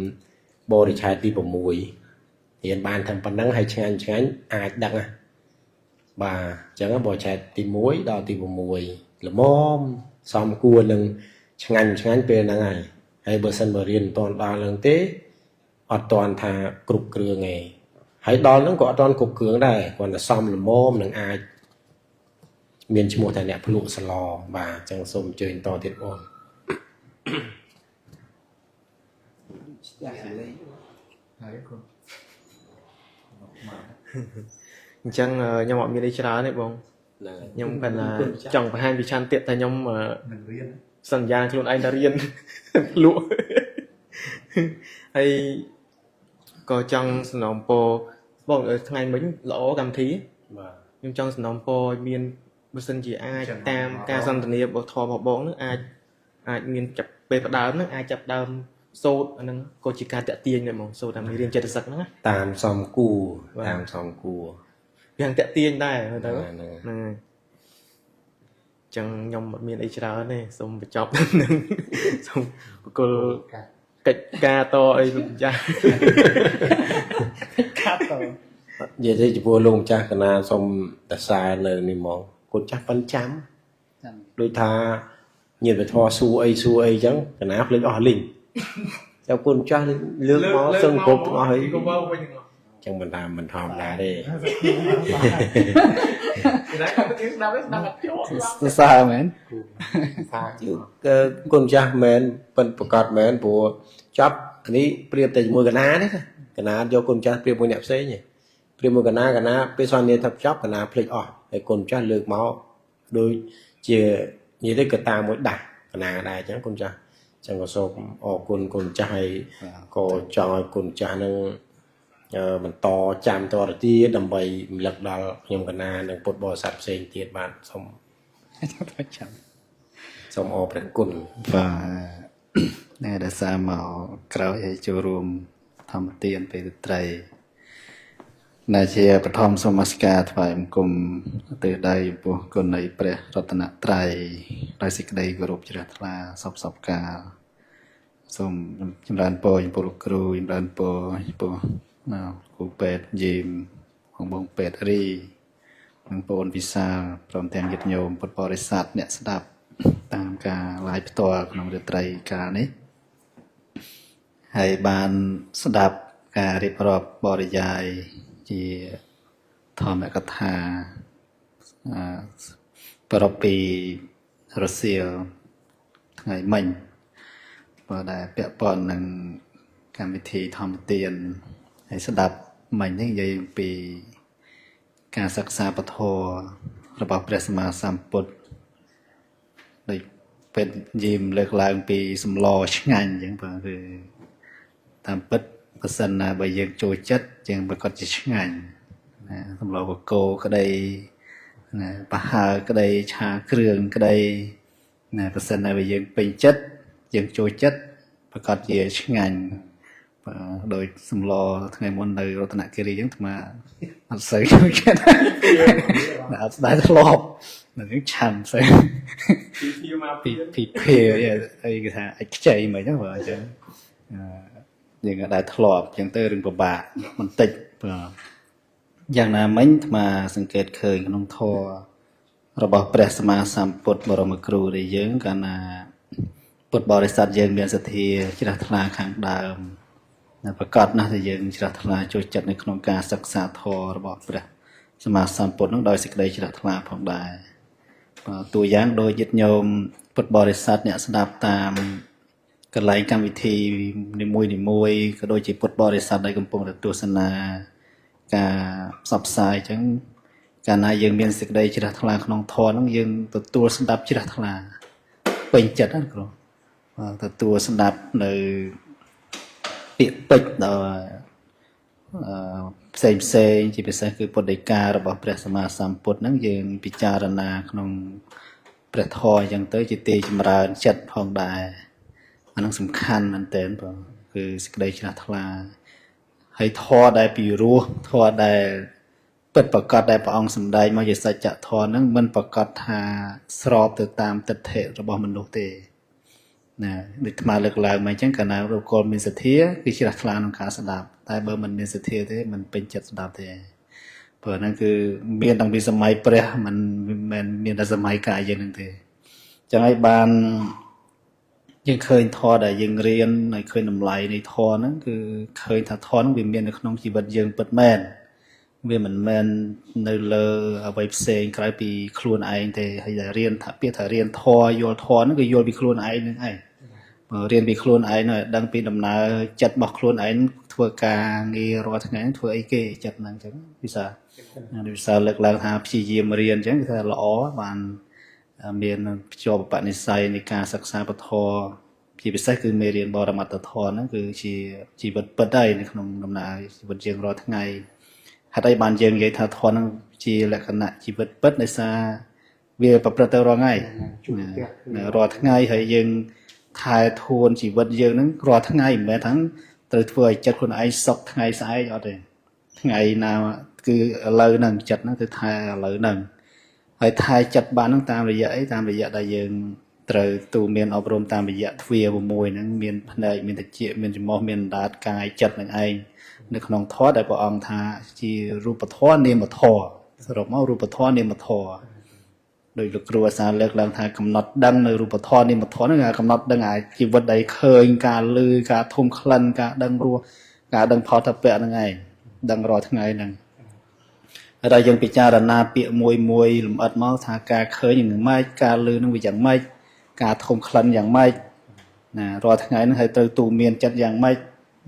បរិឆេទទី6រៀនបានត្រឹមប៉ុណ្ណឹងហើយឆ្ងាញ់ឆ្ងាញ់អាចដឹងណាបាទអញ្ចឹងបរិឆេទទី1ដល់ទី6ល្មមសំគួរនឹងឆ្ងាញ់ឆ្ងាញ់ពេលហ្នឹងហើយហើយបើសិនបើរៀនមិនទាន់ដល់ហ្នឹងទេអត់ទាន់ថាគ្រប់គ្រឿងទេហើយដល់ហ្នឹងក៏អត់ទាន់គ្រប់គ្រឿងដែរគ្រាន់តែសំល្មមនឹងអាចមានឈ្មោះថាអ្នកភ្លក់ស្លបាទអញ្ចឹងសូមអញ្ជើញតទៀតបងអញ្ចឹងខ្ញុំអត់មានអីច្រើនទេបងខ្ញុំប៉ុន្តែចង់បង្ហាញពីឆន្ទៈថាខ្ញុំនឹងរៀនសន្យាខ្លួនឯងថារៀនភ្លក់ហើយក៏ចង់សំណូមពរបងថ្ងៃមិញល្អកម្មវិធីបាទខ្ញុំចង់សំណូមពរឲ្យមានបើសិនជាអាចតាមការសន្ទនារបស់ធម៌របស់បងនឹងអាចមានចាប់ពេលផ្ដើមនឹងអាចចាប់ដើមសូត្រអានឹងក៏ជាការតាក់ទាញដែរហ្មងសូត្រតាមរៀនចេតសិកហ្នឹងតាមសំគួរតាមសំគួរវាតាក់ទាញដែរមើលទៅហ្នឹងហើយចឹងខ្ញុំអត់មានអីច្រើនទេសូមបញ្ចប់នឹងសូមបកគលកិច្ចការតអីលោកចាស់កាត់តនិយាយទៅចំពោះលោកម្ចាស់កណាសូមតសែនៅនេះហ្មងកូនចាស់ប៉ិនចាំដូចថាញាតិវិធសួរអីសួរអីចឹងកណាភ្លេចអស់លីងចាំកូនចាស់លើកមកសឹងគ្រប់ទាំងអស់ហើយចឹងមិនថាមិនធម្មតាទេសរសើរមែនកូនចាស់មែនប៉ិនប្រកាសមែនព្រោះចាប់នេះប្រៀបតែជាមួយកណាទេកណាយកកូនចាស់ប្រៀបមួយអ្នកផ្សេងទេប្រៀបមួយកណាកណាពេលសន្និថាចប់កណាភ្លេចអស់ហើយកូនចាស់លើកមកដូចជានិយាយទៅកតាមួយដាស់កណាដែរអញ្ចឹងកូនចាស់អញ្ចឹងក៏សូមអរគុណកូនចាស់ហើយក៏ចង់ឲ្យកូនចាស់នឹងបន្តចាំតទៅទៀតដើម្បីរំលឹកដល់ខ្ញុំកណានិងពុទ្ធបរិស័ទផ្សេងទៀតបាទសូមចាំសូមអរព្រះគុណបាទណែដែលសារមកក្រោយឲ្យចូលរួមធម្មទានពេលរាត្រីដែលជាបឋមសូមនមស្ការថ្វាយបង្គំទិសដៅចំពោះគុណនៃព្រះរតនត្រ័យដោយសេចក្តីគោរពជ្រះថ្លាសពសពកាលសូមចម្រើនពរចំពោះលោកគ្រូចម្រើនពរចំពោះគ្រូពេទ្យយីមបងបងពេទ្យរីនិងបងវិសាលព្រមទាំងញាតិញោមពុទ្ធបរិស័ទអ្នកស្ដាប់តាមការ live ផ្ទាល់ក្នុងរាត្រីកាលនេះហើយបានស្ដាប់ការរៀបរាប់បរិយាយជាធម្មកថាប្រពពីរសៀលថ្ងៃមិញបើដែលពាក់ព័ន្ធនឹងកម្មវិធីធម្មទានហើយស្ដាប់មិញនេះនិយាយអំពីការសិក្សាពធរបស់ព្រះសម្មាសម្ពុទ្ធដូចពេទ្យយីមលើកឡើងពីសម្លឆ្ងាញ់អញ្ចឹងបាទគឺតាមពិតបើសិនណាបើយើងចូលចិត្តយើងប្រកាសជាឆ្ងាញ់ណាសម្លកកោក្តីណាប្រហើក្តីឆាគ្រឿងក្តីណាបើសិនណាបើយើងពេញចិត្តយើងចូលចិត្តប្រកាសជាឆ្ងាញ់បាទដោយសម្លថ្ងៃមុននៅរតនគិរីអញ្ចឹងអាត្មាអត់សូវចូលចិត្តអត់ស្ដាយធ្លាប់នឹងឆាំសូវពីពីភេអីគេថាអាចខ្ចីមិនហ្នឹងបាទអញ្ចឹងយើងក៏ដែលធ្លាប់អញ្ចឹងទៅរឿងពិបាកបន្តិចបាទយ៉ាងណាមិញអាត្មាសង្កេតឃើញក្នុងធម៌របស់ព្រះសម្មាសម្ពុទ្ធបរមគ្រូដែលយើងកាលណាពុទ្ធបរិស័ទយើងមានសទ្ធាជ្រះថ្លាខាងដើមប្រកាសណាស់ថាយើងជ្រះថ្លាចូលចិត្តនៅក្នុងការសិក្សាធម៌របស់ព្រះសម្មាសម្ពុទ្ធនឹងដោយសេចក្តីជ្រះថ្លាផងដែរបាទតួយ៉ាងដោយញាតិញោមពុទ្ធបរិស័ទអ្នកស្ដាប់តាមកន្លែងកម្មវិធីនីមួយៗក៏ដូចជាពុទ្ធបរិស័ទដែលកំពុងតែទស្សនាការផ្សព្វផ្សាយអញ្ចឹងកាលណាយើងមានសេចក្តីជ្រះថ្លាក្នុងធម៌ហ្នឹងយើងទទួលស្ដាប់ជ្រះថ្លាពេញចិត្តណាគ្រូបាទទទួលស្ដាប់នៅ ពាក្យពេចន៍ដ៏ផ្សេងផ្សេងជាពិសេសគឺពុទ្ធដីការបស់ព្រះសម្មាសម្ពុទ្ធហ្នឹងយើងពិចារណាក្នុងព្រះធម៌អញ្ចឹងទៅជាទីចម្រើនចិត្តផងដែរអាហ្នឹងសំខាន់មែនទែនបងគឺសេចក្តីជ្រះថ្លាហើយធម៌ដែលពីរោះធម៌ដែលពិតប្រកបដែលព្រះអង្គសម្ដែងមកជាសច្ចធម៌ហ្នឹងមិនប្រកបថាស្របទៅតាមទិដ្ឋិរបស់មនុស្សទេណាដូចអាត្មាលើកឡើងមកអញ្ចឹងកាលណាបុគ្គលមានសទ្ធាគឺជ្រះថ្លាក្នុងការស្ដាប់តែបើមិនមានសទ្ធាទេមិនពេញចិត្តស្ដាប់ទេព្រោះហ្នឹងគឺមានតាំងពីសម័យព្រះមិនមែនមានតែសម័យកាលយើងហ្នឹងទេអញ្ចឹងហើយបានយើងឃើញធម៌ដែលយើងរៀនហើយឃើញតម្លៃនៃធម៌ហ្នឹងគឺឃើញថាធម៌ហ្នឹងវាមាននៅក្នុងជីវិតយើងពិតមែនវាមិនមែននៅលើអ្វីផ្សេងក្រៅពីខ្លួនឯងទេហើយដែលរៀនថាពាក្យថារៀនធម៌យល់ធម៌ហ្នឹងគឺយល់ពីខ្លួនឯងហ្នឹងឯងបើរៀនពីខ្លួនឯងហើយដឹងពីដំណើរចិត្តរបស់ខ្លួនឯងធ្វើការងាររាល់ថ្ងៃហ្នឹងធ្វើអីគេចិត្តហ្នឹងអញ្ចឹងវិសាវិសាលើកឡើងថាព្យាយាមរៀនអញ្ចឹងគឺថាល្អបានមានភ្ជាប់បនិស្ស័យនៃការសិក្សាពធជាពិសេសគឺមេរៀនបរមត្តធម៌ហ្នឹងគឺជាជីវិតពិតហើយនៅក្នុងដំណើរជីវិតយើងរាល់ថ្ងៃហេតុអីបានយើងនិយាយថាធម៌ហ្នឹងជាលក្ខណៈជីវិតពិតដោយសារវាប្រព្រឹត្តទៅរាល់ថ្ងៃរាល់ថ្ងៃហើយយើងថែធួនជីវិតយើងហ្នឹងរាល់ថ្ងៃមិនមែនថាត្រូវធ្វើឲ្យចិត្តខ្លួនឯងសុខថ្ងៃស្អែកអត់ទេថ្ងៃណាគឺឥឡូវហ្នឹងចិត្តហ្នឹងគឺថែឥឡូវហ្នឹងហើយថែចិត្តបានហ្នឹងតាមរយៈអីតាមរយៈដែលយើងត្រូវទូមានអប់រំតាមរយៈទ្វា6ហ្នឹងមានភ្នែកមានត្រចៀកមានច្រមុះមានអណ្ដាតកាយចិត្តនឹងឯងនៅក្នុងធម៌ដែលព្រះអង្គថាជារូបធម៌នាមធម៌សរុបមករូបធម៌នាមធម៌ដោយលោកគ្រូអាសាលើកឡើងថាកំណត់ដឹងនៅរូបធម៌នាមធម៌ហ្នឹងគេកំណត់ដឹងអាជីវិតដែលឃើញការឮការធំក្លិនការដឹងរសការដឹងផលតពៈហ្នឹងឯងដឹងរាល់ថ្ងៃហ្នឹងហើយដល់យើងពិចារណាពាក្យមួយមួយលម្អិតមកថាការឃើញយ៉ាងម៉េចការឮនឹងវាយ៉ាងម៉េចការធំក្លិនយ៉ាងម៉េចណារាល់ថ្ងៃហ្នឹងហើយត្រូវទូមានចិត្តយ៉ាងម៉េច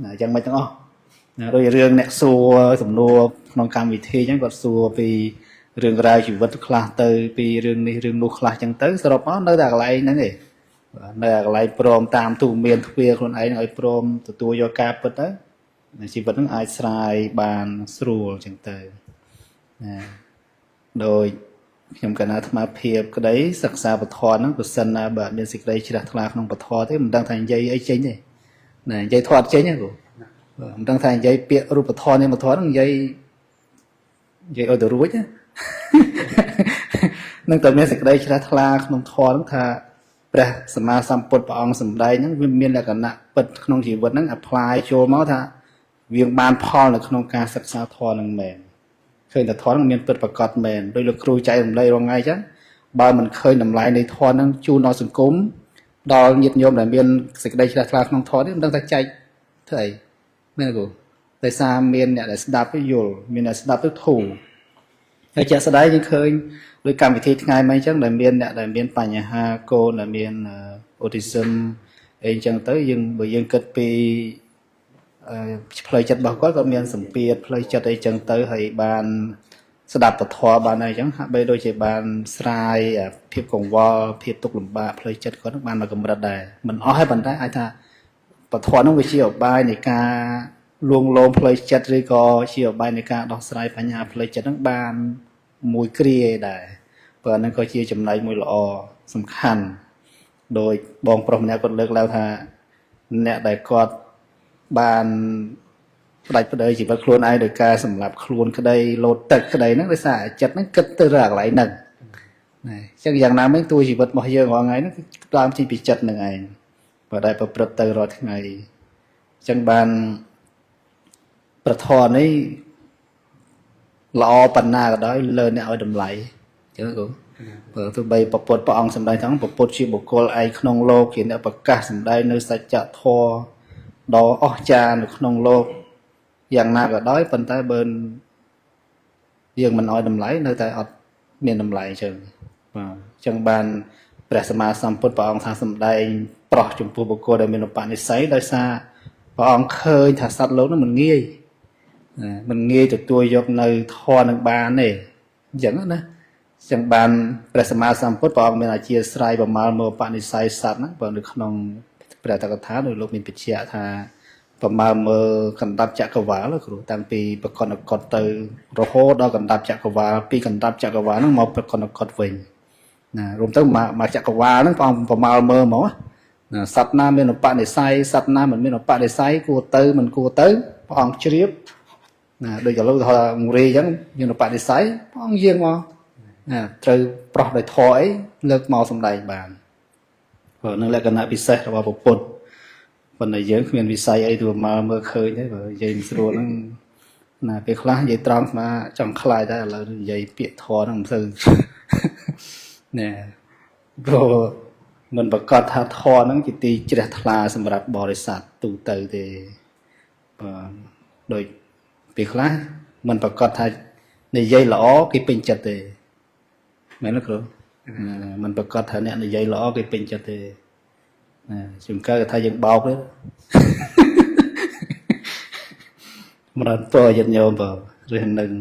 ណាយ៉ាងម៉េចទាំងអស់ណាដូចរឿងអ្នកសួរសំណួរក្នុងកម្មវិធីអញ្ចឹងគាត់សួរពីរឿងរ៉ាវជីវិតខ្លះទៅពីរឿងនេះរឿងនោះខ្លះអញ្ចឹងទៅសរុបមកនៅតែកន្លែងហ្នឹងឯងនៅតែកន្លែងព្រមតាមទូមានទ្វាខ្លួនឯងឲ្យព្រមទទួលយកការពិតទៅជីវិតហ្នឹងអាចស្រាយបានស្រួលអញ្ចឹងទៅណាដោយខ្ញុំកណាអាត្មាភាពក្តីសិក្សាពធហ្នឹងប្រសិនណាបើមានសេចក្តីជ្រះថ្លាក្នុងពធទេមិនដឹងថានិយាយអីចេញទេណានិយាយធម៌អត់ចេញទេគ្រូមិនដឹងថានិយាយពាក្យរូបធម៌នាមធម៌ហ្នឹងនិយាយឲ្យទៅរួចណានឹងតែមានសេចក្តីជ្រះថ្លាក្នុងធម៌ហ្នឹងថាព្រះសម្មាសម្ពុទ្ធព្រះអង្គសម្ដែងហ្នឹងវាមានលក្ខណៈពិតក្នុងជីវិតហ្នឹង apply ចូលមកថាវាបានផលនៅក្នុងការសិក្សាធម៌ហ្នឹងមែនឃើញតែធម៌ហ្នឹងមានពិតប្រាកដមែនដោយលោកគ្រូចែករំលែករងថ្ងៃអញ្ចឹងបើមិនឃើញតម្លៃនៃធម៌ហ្នឹងជូនដល់សង្គមដល់ញាតិញោមដែលមានសេចក្តីជ្រះថ្លាក្នុងធម៌នេះមិនដឹងថាចែកធ្វើអីមែនទេគ្រូដោយសារមានអ្នកដែលស្ដាប់ទៅយល់មានអ្នកស្ដាប់ទៅធូរហើយជាក់ស្ដែងយើងឃើញដោយកម្មវិធីថ្ងៃមិញអញ្ចឹងដែលមានអ្នកដែលមានបញ្ហាកូនដែលមានអូទីសឹមអីអញ្ចឹងទៅយើងបើយើងគិតពីផ្លូវចិត្តរបស់គាត់គាត់មានសម្ពាធផ្លូវចិត្តអីចឹងទៅហើយបានស្ដាប់ពធបានអីចឹងហាក់បីដូចជាបានស្រាយភាពកង្វល់ភាពទុក្ខលំបាកផ្លូវចិត្តគាត់នឹងបានមកកម្រិតដែរមិនអស់ទេប៉ុន្តែអាចថាពធនោះវាជាឧបាយនៃការលួងលោមផ្លូវចិត្តឬក៏ជាឧបាយនៃការដោះស្រាយបញ្ហាផ្លូវចិត្តហ្នឹងបានមួយគ្រាដែរព្រោះអាហ្នឹងក៏ជាចំណែកមួយល្អសំខាន់ដោយបងប្រុសម្នាក់គាត់លើកឡើងថាអ្នកដែលគាត់បានផ្ដាច់ប្តីជីវិតខ្លួនឯងដោយការសម្លាប់ខ្លួនក្តីលោតទឹកក្តីហ្នឹងដោយសារចិត្តហ្នឹងគិតទៅរកកន្លែងហ្នឹងណាអញ្ចឹងយ៉ាងណាមិញតួជីវិតរបស់យើងរាល់ថ្ងៃហ្នឹងគឺដើមចេញពីចិត្តហ្នឹងឯងបើដែលប្រព្រឹត្តទៅរាល់ថ្ងៃអញ្ចឹងបានប្រធមនេះល្អប៉ុណ្ណាក៏ដោយលើអ្នកឲ្យតម្លៃអញ្ចឹងគ្រូបើទោះបីពពុទ្ធព្រះអង្គសម្ដែងថាពពុទ្ធជាបុគ្គលឯងក្នុងលោកជាអ្នកប្រកាសសម្ដែងនៅសច្ចធម៌ដ៏អស្ចារ្យនៅក្នុងលោកយ៉ាងណាក៏ដោយប៉ុន្តែបើយើងមិនឲ្យតម្លៃនៅតែអត់មានតម្លៃអញ្ចឹងបាទអញ្ចឹងបានព្រះសម្មាសម្ពុទ្ធព្រះអង្គថាសម្ដែងប្រោះចំពោះបុគ្គលដែលមានឧបនិស្ស័យដោយសារព្រះអង្គឃើញថាសត្វលោកនោះមិនងាយមិនងាយទទួលយកនៅធម៌នឹងបានទេអញ្ចឹងណាអញ្ចឹងបានព្រះសម្មាសម្ពុទ្ធព្រះអង្គមានអធិស្ឋានប្រមាលមកឧបនិស្ស័យសត្វហ្នឹងបើនៅក្នុងព្រះតកថាដោយលោកមានបញ្ជាក់ថា ប្រមាណមើលកណ្ដាប់ចក្រវាលគ្រូតាំងពីបកណកតទៅរហូតដល់កណ្ដាប់ចក្រវាលពីកណ្ដាប់ចក្រវាលហ្នឹងមកបកណកតវិញណារួមទៅមកចក្រវាលហ្នឹងព្រះអង្គប្រមាណមើលមកណាសត្វណាមានឧបនិស្ស័យសត្វណាមិនមានឧបនិស្ស័យគួរទៅមិនគួរទៅព្រះអង្គជ្រាបណាដូចឥឡូវថាមូរីអញ្ចឹងមានឧបនិស្ស័យព្រះអង្គយាងមកណាត្រូវប្រោះដោយធម៌អីលើកមកសម្ដែងបានព្រោះនឹងលក្ខណៈពិសេសរបស់ពុទ្ធប៉ុន្តែយើងគ្មានវិស័យអីទៅមកមើលឃើញទេបើនិយាយមិនស្រួលហ្នឹងណាពេលខ្លះនិយាយត្រង់ស្មាចង់ខ្លាចដែរឥឡូវនិយាយពាក្យធម៌ហ្នឹងមិនសូវណែព្រោះមិនប្រកាសថាធម៌ហ្នឹងជាទីជ្រះថ្លាសម្រាប់បរិស័ទទូទៅទេបាទដូចពេលខ្លះមិនប្រកាសថានិយាយល្អគេពេញចិត្តទេមែនទេគ្រូមិនប្រកាសថាអ្នកនិយាយល្អគេពេញចិត្តទេណាជួនកាលគេថាយើងបោកទេមរតពញាតិញោមបើរឿងនឹង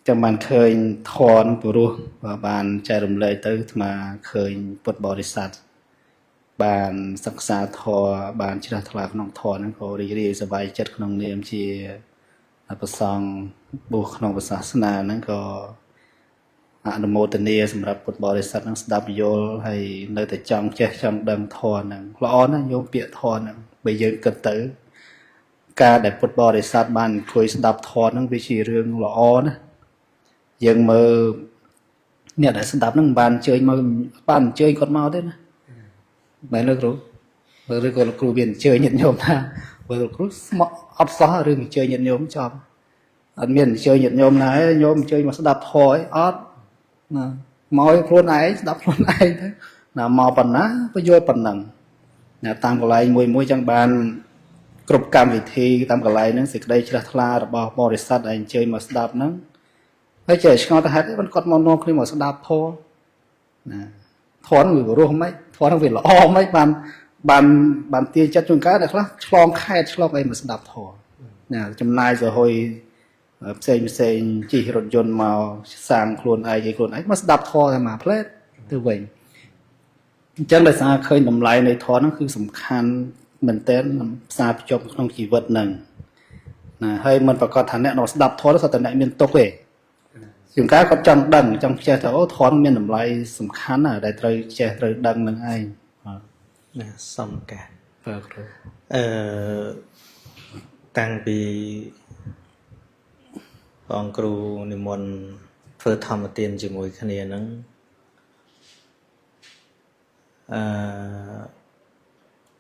ចាំបានឃើញធម៌នឹងព្រោះបើបានចែករំលែកទៅអាត្មាឃើញពុទ្ធបរិស័ទបានសិក្សាធម៌បានជ្រះថ្លាក្នុងធម៌ហ្នឹងក៏រីករាយសប្បាយចិត្តក្នុងនាមជាព្រះសង្ឃបួសក្នុងសាសនាហ្នឹងក៏អនុមោទនាសម្រាប់ពុទ្ធបរិស័ទនឹងស្ដាប់យល់ហើយនៅតែចង់ចេះចង់ដឹងធម៌ហ្នឹងល្អណាស់ញោមពាក្យធម៌ហ្នឹងបើយើងគិតទៅការដែលពុទ្ធបរិស័ទបានអង្គុយស្ដាប់ធម៌ហ្នឹងវាជារឿងល្អណាស់យើងមើលអ្នកដែលស្ដាប់ហ្នឹងមិនបានអញ្ជើញមកបានអញ្ជើញគាត់មកទេណាមែនទេគ្រូឬក៏លោកគ្រូមានអញ្ជើញញាតិញោមថាបើលោកគ្រូស្មោះអត់សោះរឿងអញ្ជើញញាតិញោមចប់អត់មានអញ្ជើញញាតិញោមណាឯងញោមអញ្ជើញមកស្ដាប់ធម៌អីអត់ណាមកឲ្យខ្លួនឯងស្ដាប់ខ្លួនឯងទៅណាមកប៉ុណ្ណាបញ្យល់ប៉ុណ្ណឹងណាតាមកន្លែងមួយមួយចឹងបានគ្រប់កម្មវិធីតាមកន្លែងហ្នឹងសេចក្តីជ្រះថ្លារបស់បរិស័ទដែលអញ្ជើញមកស្ដាប់ហ្នឹងហើយចេះឆ្ងល់ទៅហេតុអីបានគាត់មកនាំគ្នាមកស្ដាប់ធម៌ណាធម៌ហ្នឹងវារស់មិនធម៌ហ្នឹងវាល្អមិនបានបានបានទាញចិត្តជួនកាលអ្នកខ្លះឆ្លងខេតឆ្លងអីមកស្ដាប់ធម៌ណាចំណាយសហុយផ្សេងផ្សេងជិះរថយន្តមកសាងខ្លួនឯងឯខ្លួនឯងមកស្ដាប់ធម៌តែមួយផ្លែតទៅវិញអញ្ចឹងដោយសារឃើញតម្លៃនៃធម៌ហ្នឹងគឺសំខាន់មែនទែនផ្សារភ្ជាប់ក្នុងជីវិតហ្នឹងណាហើយមិនប្រកាសថាអ្នកនៅស្ដាប់ធម៌សុទ្ធតែអ្នកមានទុក្ខទេជួនកាលគាត់ចង់ដឹងចង់ចេះថាអូធម៌មានតម្លៃសំខាន់ណាស់ដែលត្រូវចេះត្រូវដឹងនឹងឯងណាសំកាបាទគ្រូតាំងពីព្រះអង្គគ្រូនិមន្តធ្វើធម្មទានជាមួយគ្នាហ្នឹង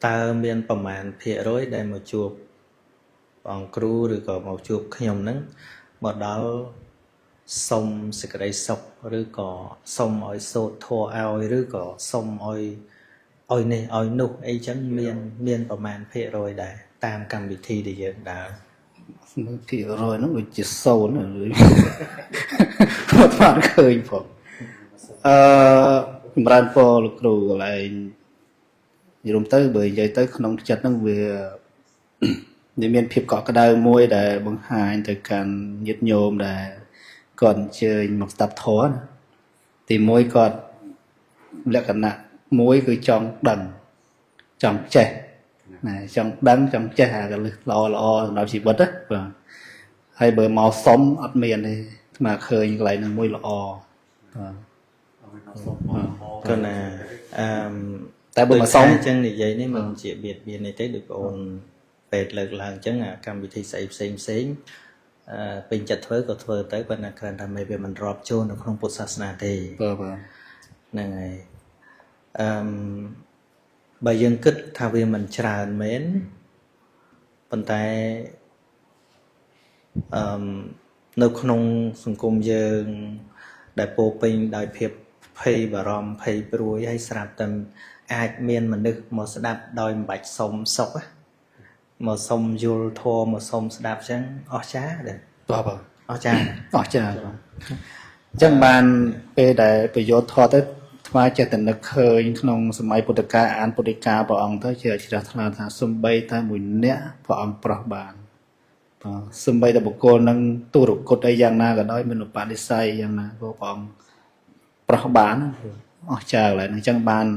តើមានប្រមាណភាគរយដែលមកជួបព្រះអង្គគ្រូឬក៏មកជួបខ្ញុំហ្នឹងមកដល់សុំសេចក្តីសុខឬក៏សុំឲ្យសូត្រធម៌ឲ្យឬក៏សុំឲ្យនេះឲ្យនោះអីចឹងមានប្រមាណភាគរយដែរតាមកម្មវិធីដែលយើងដើរ ភាគរយហ្នឹងដូចជា0អត់បានឃើញផងចម្រើនពរលោកគ្រូកន្លែងនិយាយទៅបើនិយាយទៅក្នុងចិត្តហ្នឹងវាមានភាពកក់ក្ដៅមួយដែលបង្ហាញទៅកាន់ញាតិញោមដែលគាត់អញ្ជើញមកស្ដាប់ធម៌ណាទីមួយគាត់លក្ខណៈមួយគឺចង់ដឹងចង់ចេះណាចង់ដឹងចង់ចេះអាកលឹះល្អល្អសម្រាប់ជីវិតណាបាទហើយបើមកសុំអត់មានទេស្មាឃើញកន្លែងហ្នឹងមួយល្អបាទ ក៏ណាតែបើមកសុំអញ្ចឹងនិយាយនេះមិនជាបៀតបៀននេះទេដូចបងអូនពេទ្យលើកឡើងអញ្ចឹងអាកម្មវិធីស្អីផ្សេងផ្សេងពេញចិត្តធ្វើក៏ធ្វើទៅប៉ុន្តែគ្រាន់តែមិនវាមិនរាប់ចូលនៅក្នុងពុទ្ធសាសនាទេបាទហ្នឹងហើយបើយើងគិតថាវាមិនច្រើនមែនប៉ុន្តែនៅក្នុងសង្គមយើងដែលពោពេញដោយភាពភ័យបារម្ភភ័យព្រួយហើយស្រាប់តែអាចមានមនុស្សមកស្ដាប់ដោយមិនបាច់សុំសុខមកសុំយល់ធម៌មកសុំស្ដាប់ចឹងអស្ចារ្យដែរ បាទ អស្ចារ្យ អស្ចារ្យបាទអញ្ចឹងបានពេលដែលប្រយោជន៍ធម៌ទៅថ្មចេះតែនឹកឃើញក្នុងសម័យពុទ្ធកាលអានពុទ្ធិកាព្រះអង្គទៅជាជ្រះថ្លាថាសំបីតែមួយនាក់ព្រះអង្គប្រោះបានបាទសំបីតែបុគ្គលនឹងទុរគតអីយ៉ាងណាក៏ដោយមានឧបនិស្ស័យយ៉ាងណាក៏ព្រះអង្គប្រោះបានអស្ចារ្យឡើយអញ្ចឹងបាន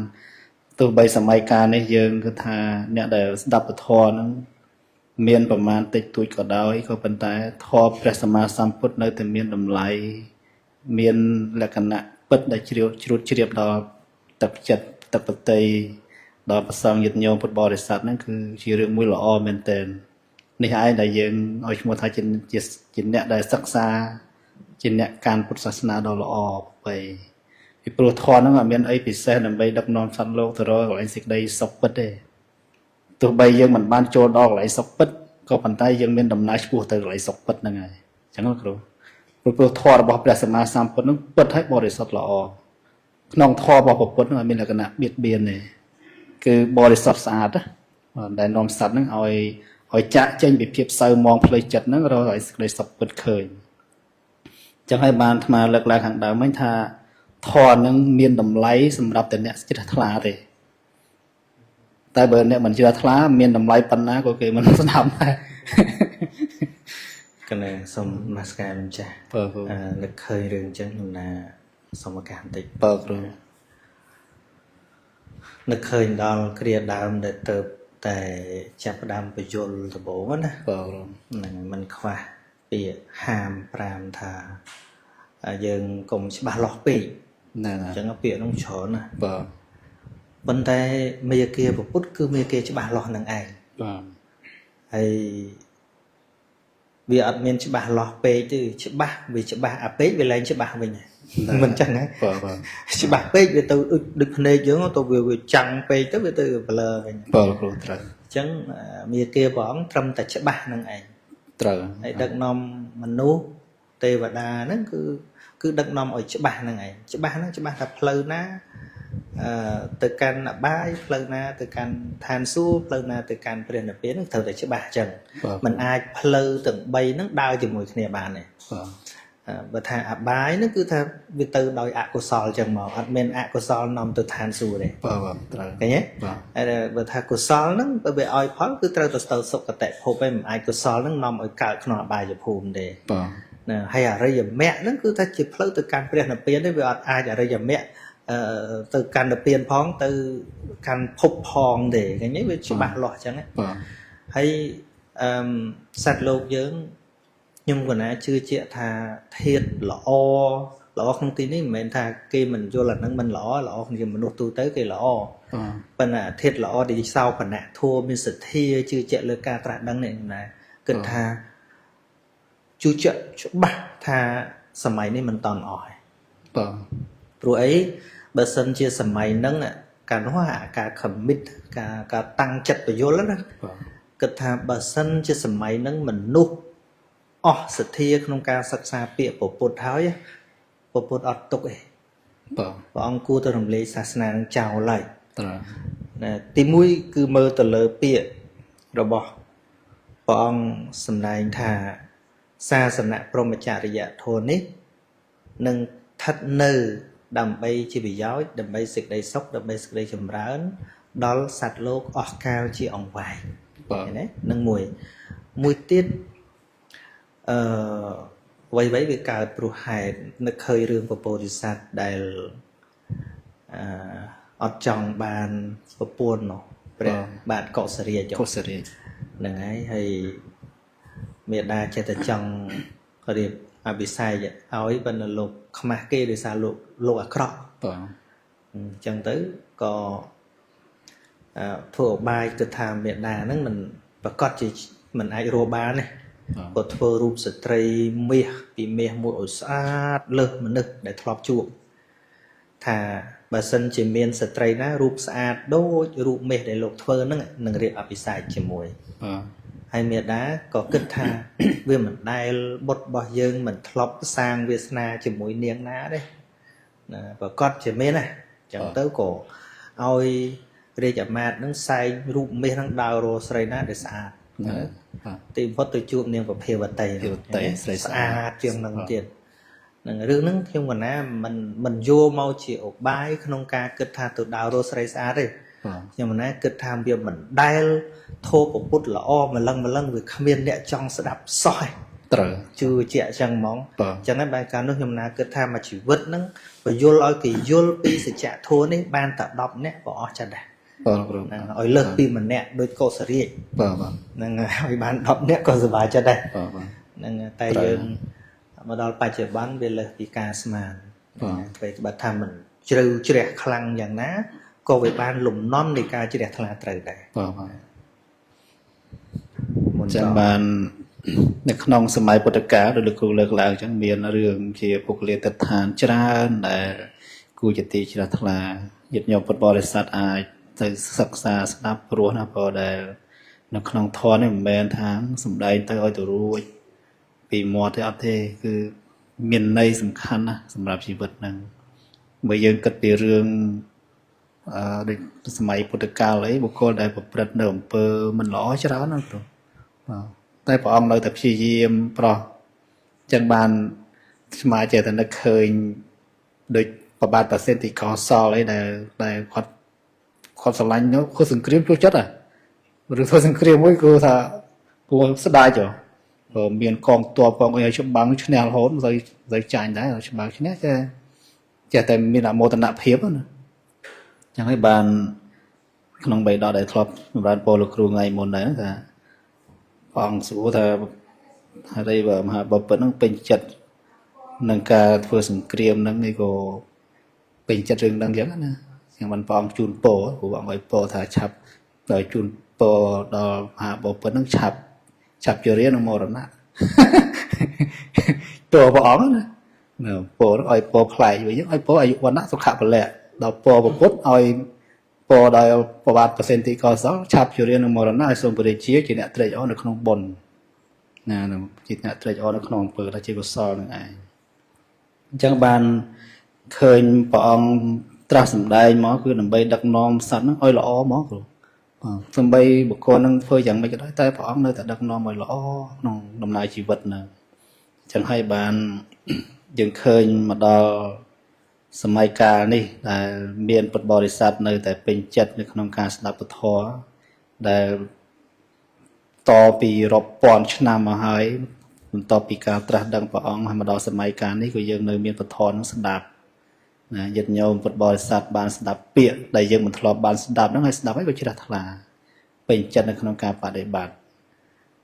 ទោះបីសម័យកាលនេះយើងគឺថាអ្នកដែលស្ដាប់ពធហ្នឹង មានប្រមាណតិចតួចក៏ដោយក៏ប៉ុន្តែធម៌ព្រះសម្មាសម្ពុទ្ធនៅតែមានតម្លៃមានលក្ខណៈពិតដែលជ្រាបជ្រួតជ្រាបដល់ទឹកចិត្តទឹកបតីដល់ព្រះសង្ឃញាតិញោមពុទ្ធបរិស័ទហ្នឹងគឺជារឿងមួយល្អមែនទែននេះឯងដែលយើងឲ្យឈ្មោះថាជាអ្នកដែលសិក្សាជាអ្នកកាន់ពុទ្ធសាសនាដ៏ល្អប្រពៃពីព្រោះធម៌ហ្នឹងអត់មានអីពិសេសដើម្បីដឹកនាំសត្វលោកទៅរកកន្លែងសេចក្តីសុខពិតទេទោះបីយើងមិនបានចូលដល់កន្លែងសុខពិតក៏ប៉ុន្តែយើងមានដំណើរឆ្ពោះទៅកន្លែងសុខពិតហ្នឹងហើយអញ្ចឹងលោកគ្រូព្រោះធម៌របស់ព្រះសម្មាសម្ពុទ្ធហ្នឹងពិតហើយបរិសុទ្ធល្អក្នុងធម៌របស់ពុទ្ធហ្នឹងអត់មានលក្ខណៈបៀតបៀនទេគឺបរិសុទ្ធស្អាតណាដែលនាំសត្វហ្នឹងឲ្យចាក់ចេញពីភាពសៅមងផ្លូវចិត្តហ្នឹងរកឲ្យសេចក្តីសុខពិតឃើញអញ្ចឹងហើយបានអាត្មាលើកឡើងខាងដើមវិញថាធម៌ហ្នឹងមានតម្លៃសម្រាប់តែអ្នកជ្រះថ្លាទេតែបើអ្នកមិនជ្រះថ្លាមានតម្លៃប៉ុណ្ណាក៏គេមិនស្ដាប់ដែរ កណ្ណាសូមនមស្ការម្ចាស់ បើគ្រូ នឹកឃើញរឿងអញ្ចឹងខ្ញុំណាសូមឱកាសបន្តិច បើគ្រូ នឹកឃើញដល់គ្រាដើមដែលទៅតែចាប់ផ្ដើមបញ្យលដំបូងណា បើគ្រូ ហ្នឹងមិនខ្វះពាក្យហាមប្រាមថាយើងកុំច្បាស់លាស់ពេក ណែ អញ្ចឹងពាក្យនោះច្រើនណា បើ ប៉ុន្តែមេគាពុទ្ធគឺមេគាច្បាស់លាស់នឹងឯង បាទ ហើយវាអត់មានច្បាស់លាស់ពេកទេច្បាស់វាច្បាស់អាពេកវាលែងច្បាស់វិញមិនចឹងហ៎ បាទ ច្បាស់ពេកវាទៅដូចភ្នែកយើងទៅវាចាំងពេកទៅវាទៅប្លឺវិញ បើគ្រូត្រូវ អញ្ចឹងមេគាព្រះអង្គត្រឹមតែច្បាស់នឹងឯង ត្រូវ ហើយដឹកនាំមនុស្សទេវតាហ្នឹងគឺដឹកនាំឲ្យច្បាស់ហ្នឹងឯងច្បាស់ហ្នឹងច្បាស់ថាផ្លូវណាទៅកាន់អបាយផ្លូវណាទៅកាន់ឋានសួគ៌ផ្លូវណាទៅកាន់ព្រះនិព្វានហ្នឹងត្រូវតែច្បាស់អញ្ចឹងมันអាចផ្លូវទាំង3ហ្នឹងដើរជាមួយគ្នាបានទេបើថាអបាយហ្នឹងគឺថាវាទៅដោយអកុសលអញ្ចឹងមកអត់មានអកុសលនាំទៅឋានសួគ៌ទេ បាទត្រូវ ឃើញទេហើយបើថាកុសលហ្នឹងបើវាឲ្យផលគឺត្រូវទៅសុគតិភពឯងមិនអាចកុសលហ្នឹងនាំឲ្យកើតក្នុងអបាយភូមិទេ បាទ ណាហើយអរិយមគ្គហ្នឹងគឺថាជាផ្លូវទៅកាន់ព្រះនិព្វានទេវាអត់អាចអរិយមគ្គទៅកាន់និព្វានផងទៅកាន់ភពផងទេឃើញទេវាច្បាស់លាស់អញ្ចឹង បាទ ហើយអឺសត្វលោកយើងខ្ញុំកណាជឿជាក់ថាធាតុល្អល្អក្នុងទីនេះមិនមែនថាគេមិនយល់អាហ្នឹងមិនល្អល្អក្នុងមនុស្សទូទៅគេល្អប៉ុន្តែធាតុល្អដែលសោភណៈធัวមានសទ្ធាជឿជាក់លើការត្រាស់ដឹងនេះណាគិតថាជឿជាក់ច្បាស់ថាសម័យនេះមិនតន់អស់ហើយ បាទ ព្រោះអីបើសិនជាសម័យហ្នឹងកាលនោះអាការ commit ការតាំងចិត្តបញ្យលណាគិតថាបើសិនជាសម័យហ្នឹងមនុស្សអស់សទ្ធាក្នុងការសិក្សាពាក្យពុទ្ធហើយពុទ្ធអត់ទុកទេ បាទ ព្រះអង្គគួរទៅរំលែកសាសនានឹងចោលហើយ ត្រូវ ណាទី1គឺមើលទៅលើពាក្យរបស់ព្រះអង្គសម្ដែងថាសាសនៈព្រហ្មចរិយធម៌នេះនឹងស្ថិតនៅដើម្បីជាប្រយោជន៍ដើម្បីសេចក្តីសុខដើម្បីសេចក្តីចម្រើនដល់សត្វលោកអស់កាលជាអង្វែង បាទ ណានឹងមួយទៀតអឺអ្វីៗវាកើតព្រោះហេតុនឹកឃើញរឿងពពោធិសត្វដែលអឺអត់ចង់បានប្រពន្ធនោះព្រះបាទកុសរាជ កុសរាជ ហ្នឹងហើយហើយមេដាចេះតែចង់រៀបអភិសេកឲ្យប៉ុន្តែលោកខ្មាស់គេដោយសារលោកអាក្រក់ បាទ អញ្ចឹងទៅក៏ធ្វើឧបាយទៅថាមេដាហ្នឹងមិនប្រកាសជាមិនអាចរស់បានទេគាត់ធ្វើរូបស្ត្រីមាសពីមាសមួយឲ្យស្អាតលើសមនុស្សដែលធ្លាប់ជួបថាបើសិនជាមានស្ត្រីណារូបស្អាតដូចរូបមាសដែលលោកធ្វើហ្នឹងនឹងរៀបអភិសេកជាមួយ បាទ ហើយមេដាក៏គិតថាវាមិនដែលបុត្ររបស់យើងមិនធ្លាប់សាងវាសនាជាមួយនាងណាទេណាប្រកាសជាមានណាអញ្ចឹងទៅក៏ឲ្យរាជអាមាត្យនឹងសែងរូបមាសនឹងដើររកស្រីណាដែលស្អាតទីបំផុតទៅជួបនាងប្រភាវតី ស្រី ស្អាតជាងនឹងទៀតនឹងរឿងហ្នឹងខ្ញុំកណាមិនយកមកជាឧបាយក្នុងការគិតថាទៅដើររកស្រីស្អាតទេខ្ញុំណាគិតថាវាមិនដែលធោពុទ្ធល្អម្លឹងវាគ្មានអ្នកចង់ស្ដាប់សោះឯង ត្រូវ ជឿជាក់ចឹងហ្មងអញ្ចឹងហើយបែរកាលនោះខ្ញុំណាគិតថាមួយជីវិតហ្នឹងបញ្យល់ឲ្យគេយល់ពីសច្ចធម៌នេះបានតែ10នាក់ក៏អស់ចិត្តដែរ បាទគ្រូ ហ្នឹងឲ្យលើសពីម្នាក់ដូចកុសរាជ បាទបាទ ហ្នឹងឲ្យបាន10នាក់ក៏សប្បាយចិត្តដែរ បាទបាទ ហ្នឹងតែយើងមកដល់បច្ចុប្បន្នវាលើសពីការស្មានពេលបើថាមិនជ្រៅជ្រះខ្លាំងយ៉ាងណាក៏វាបានលំនាំនៃការជ្រះថ្លាត្រូវដែរ បាទបាទមុនចឹងបាននៅក្នុងសម័យពុទ្ធកាលដោយលោកគ្រូលើកឡើងចឹងមានរឿងជាពុគ្គលាទិដ្ឋានច្រើនដែលគួរជាទីជ្រះថ្លាញាតិញោមពុទ្ធបរិស័ទអាចទៅសិក្សាស្ដាប់ព្រោះណាព្រោះដែលនៅក្នុងធម៌នេះមិនមែនថាសំដែងទៅឲ្យទៅរួចពីមាត់ទេអត់ទេគឺមានន័យសំខាន់ណាស់សម្រាប់ជីវិតហ្នឹងបើយើងគិតពីរឿងដូចសម័យពុទ្ធកាលអីបុគ្គលដែលប្រព្រឹត្តនៅអំពើមិនល្អច្រើនណាស់គ្រូបាទតែព្រះអង្គនៅតែព្យាយាមប្រោះចឹងបានស្មាចេះតែនឹកឃើញដូចប្របាទប្រសិទ្ធិកោសលអីដែលគាត់ស្រឡាញ់នោះគឺសង្គ្រាមចូលចិត្តហ៎ឬធ្វើសង្គ្រាមមួយគឺថាគួរស្ដាយចុះព្រោះមានកងទ័ពកងអីឲ្យច្បាំងឈ្នះរហូតមិនសូវចាញ់ដែរច្បាំងឈ្នះចេះតែមានអមោទនភាពណាចឹងហើយបានក្នុងបៃដកដែលធ្លាប់សម្រាប់ពលលោកគ្រូថ្ងៃមុនដែរថាព្រះអង្គសួរថាហេតុអីបើមហាបពិត្រហ្នឹងពេញចិត្តនឹងការធ្វើសង្គ្រាមហ្នឹងឯងក៏ពេញចិត្តរឿងហ្នឹងចឹងណាចឹងបានព្រះអង្គជូនពរព្រោះព្រះអង្គឲ្យពរថាឆាប់ដល់ជូនពរដល់មហាបពិត្រហ្នឹងឆាប់ជរានិងមរណៈតួព្រះអង្គណាពរឲ្យពរប្លែកវិញឲ្យពរអាយុវណ្ណៈសុខៈពលៈដល់ពរពុទ្ធឲ្យពរដល់ប្របាទប្រសិទ្ធិកោសលឆាប់ជរានិងមរណៈឲ្យសូមព្រះរាជាជាអ្នកត្រេកអរនៅក្នុងបុណ្យណាជាអ្នកត្រេកអរនៅក្នុងអំពើដែលជាកុសលនឹងឯងអញ្ចឹងបានឃើញព្រះអង្គត្រាស់សម្ដែងមកគឺដើម្បីដឹកនាំសត្វហ្នឹងឲ្យល្អមកគ្រូបាទសំបីបុគ្គលហ្នឹងធ្វើយ៉ាងម៉េចក៏ដោយតែព្រះអង្គនៅតែដឹកនាំឲ្យល្អក្នុងដំណើរជីវិតហ្នឹងអញ្ចឹងហើយបានយើងឃើញមកដល់សម័យកាលនេះដែលមានពុទ្ធបរិស័ទនៅតែពេញចិត្តនៅក្នុងការស្ដាប់ពធដែលតពីរាប់ពាន់ឆ្នាំមកហើយបន្ទាប់ពីការត្រាស់ដឹងព្រះអង្គហើយមកដល់សម័យកាលនេះក៏យើងនៅមានពធនឹងស្ដាប់ណាញាតិញោមពុទ្ធបរិស័ទបានស្ដាប់ពាក្យដែលយើងមិនធ្លាប់បានស្ដាប់ហ្នឹងហើយស្ដាប់ហើយក៏ជ្រះថ្លាពេញចិត្តនៅក្នុងការបដិបត្តិ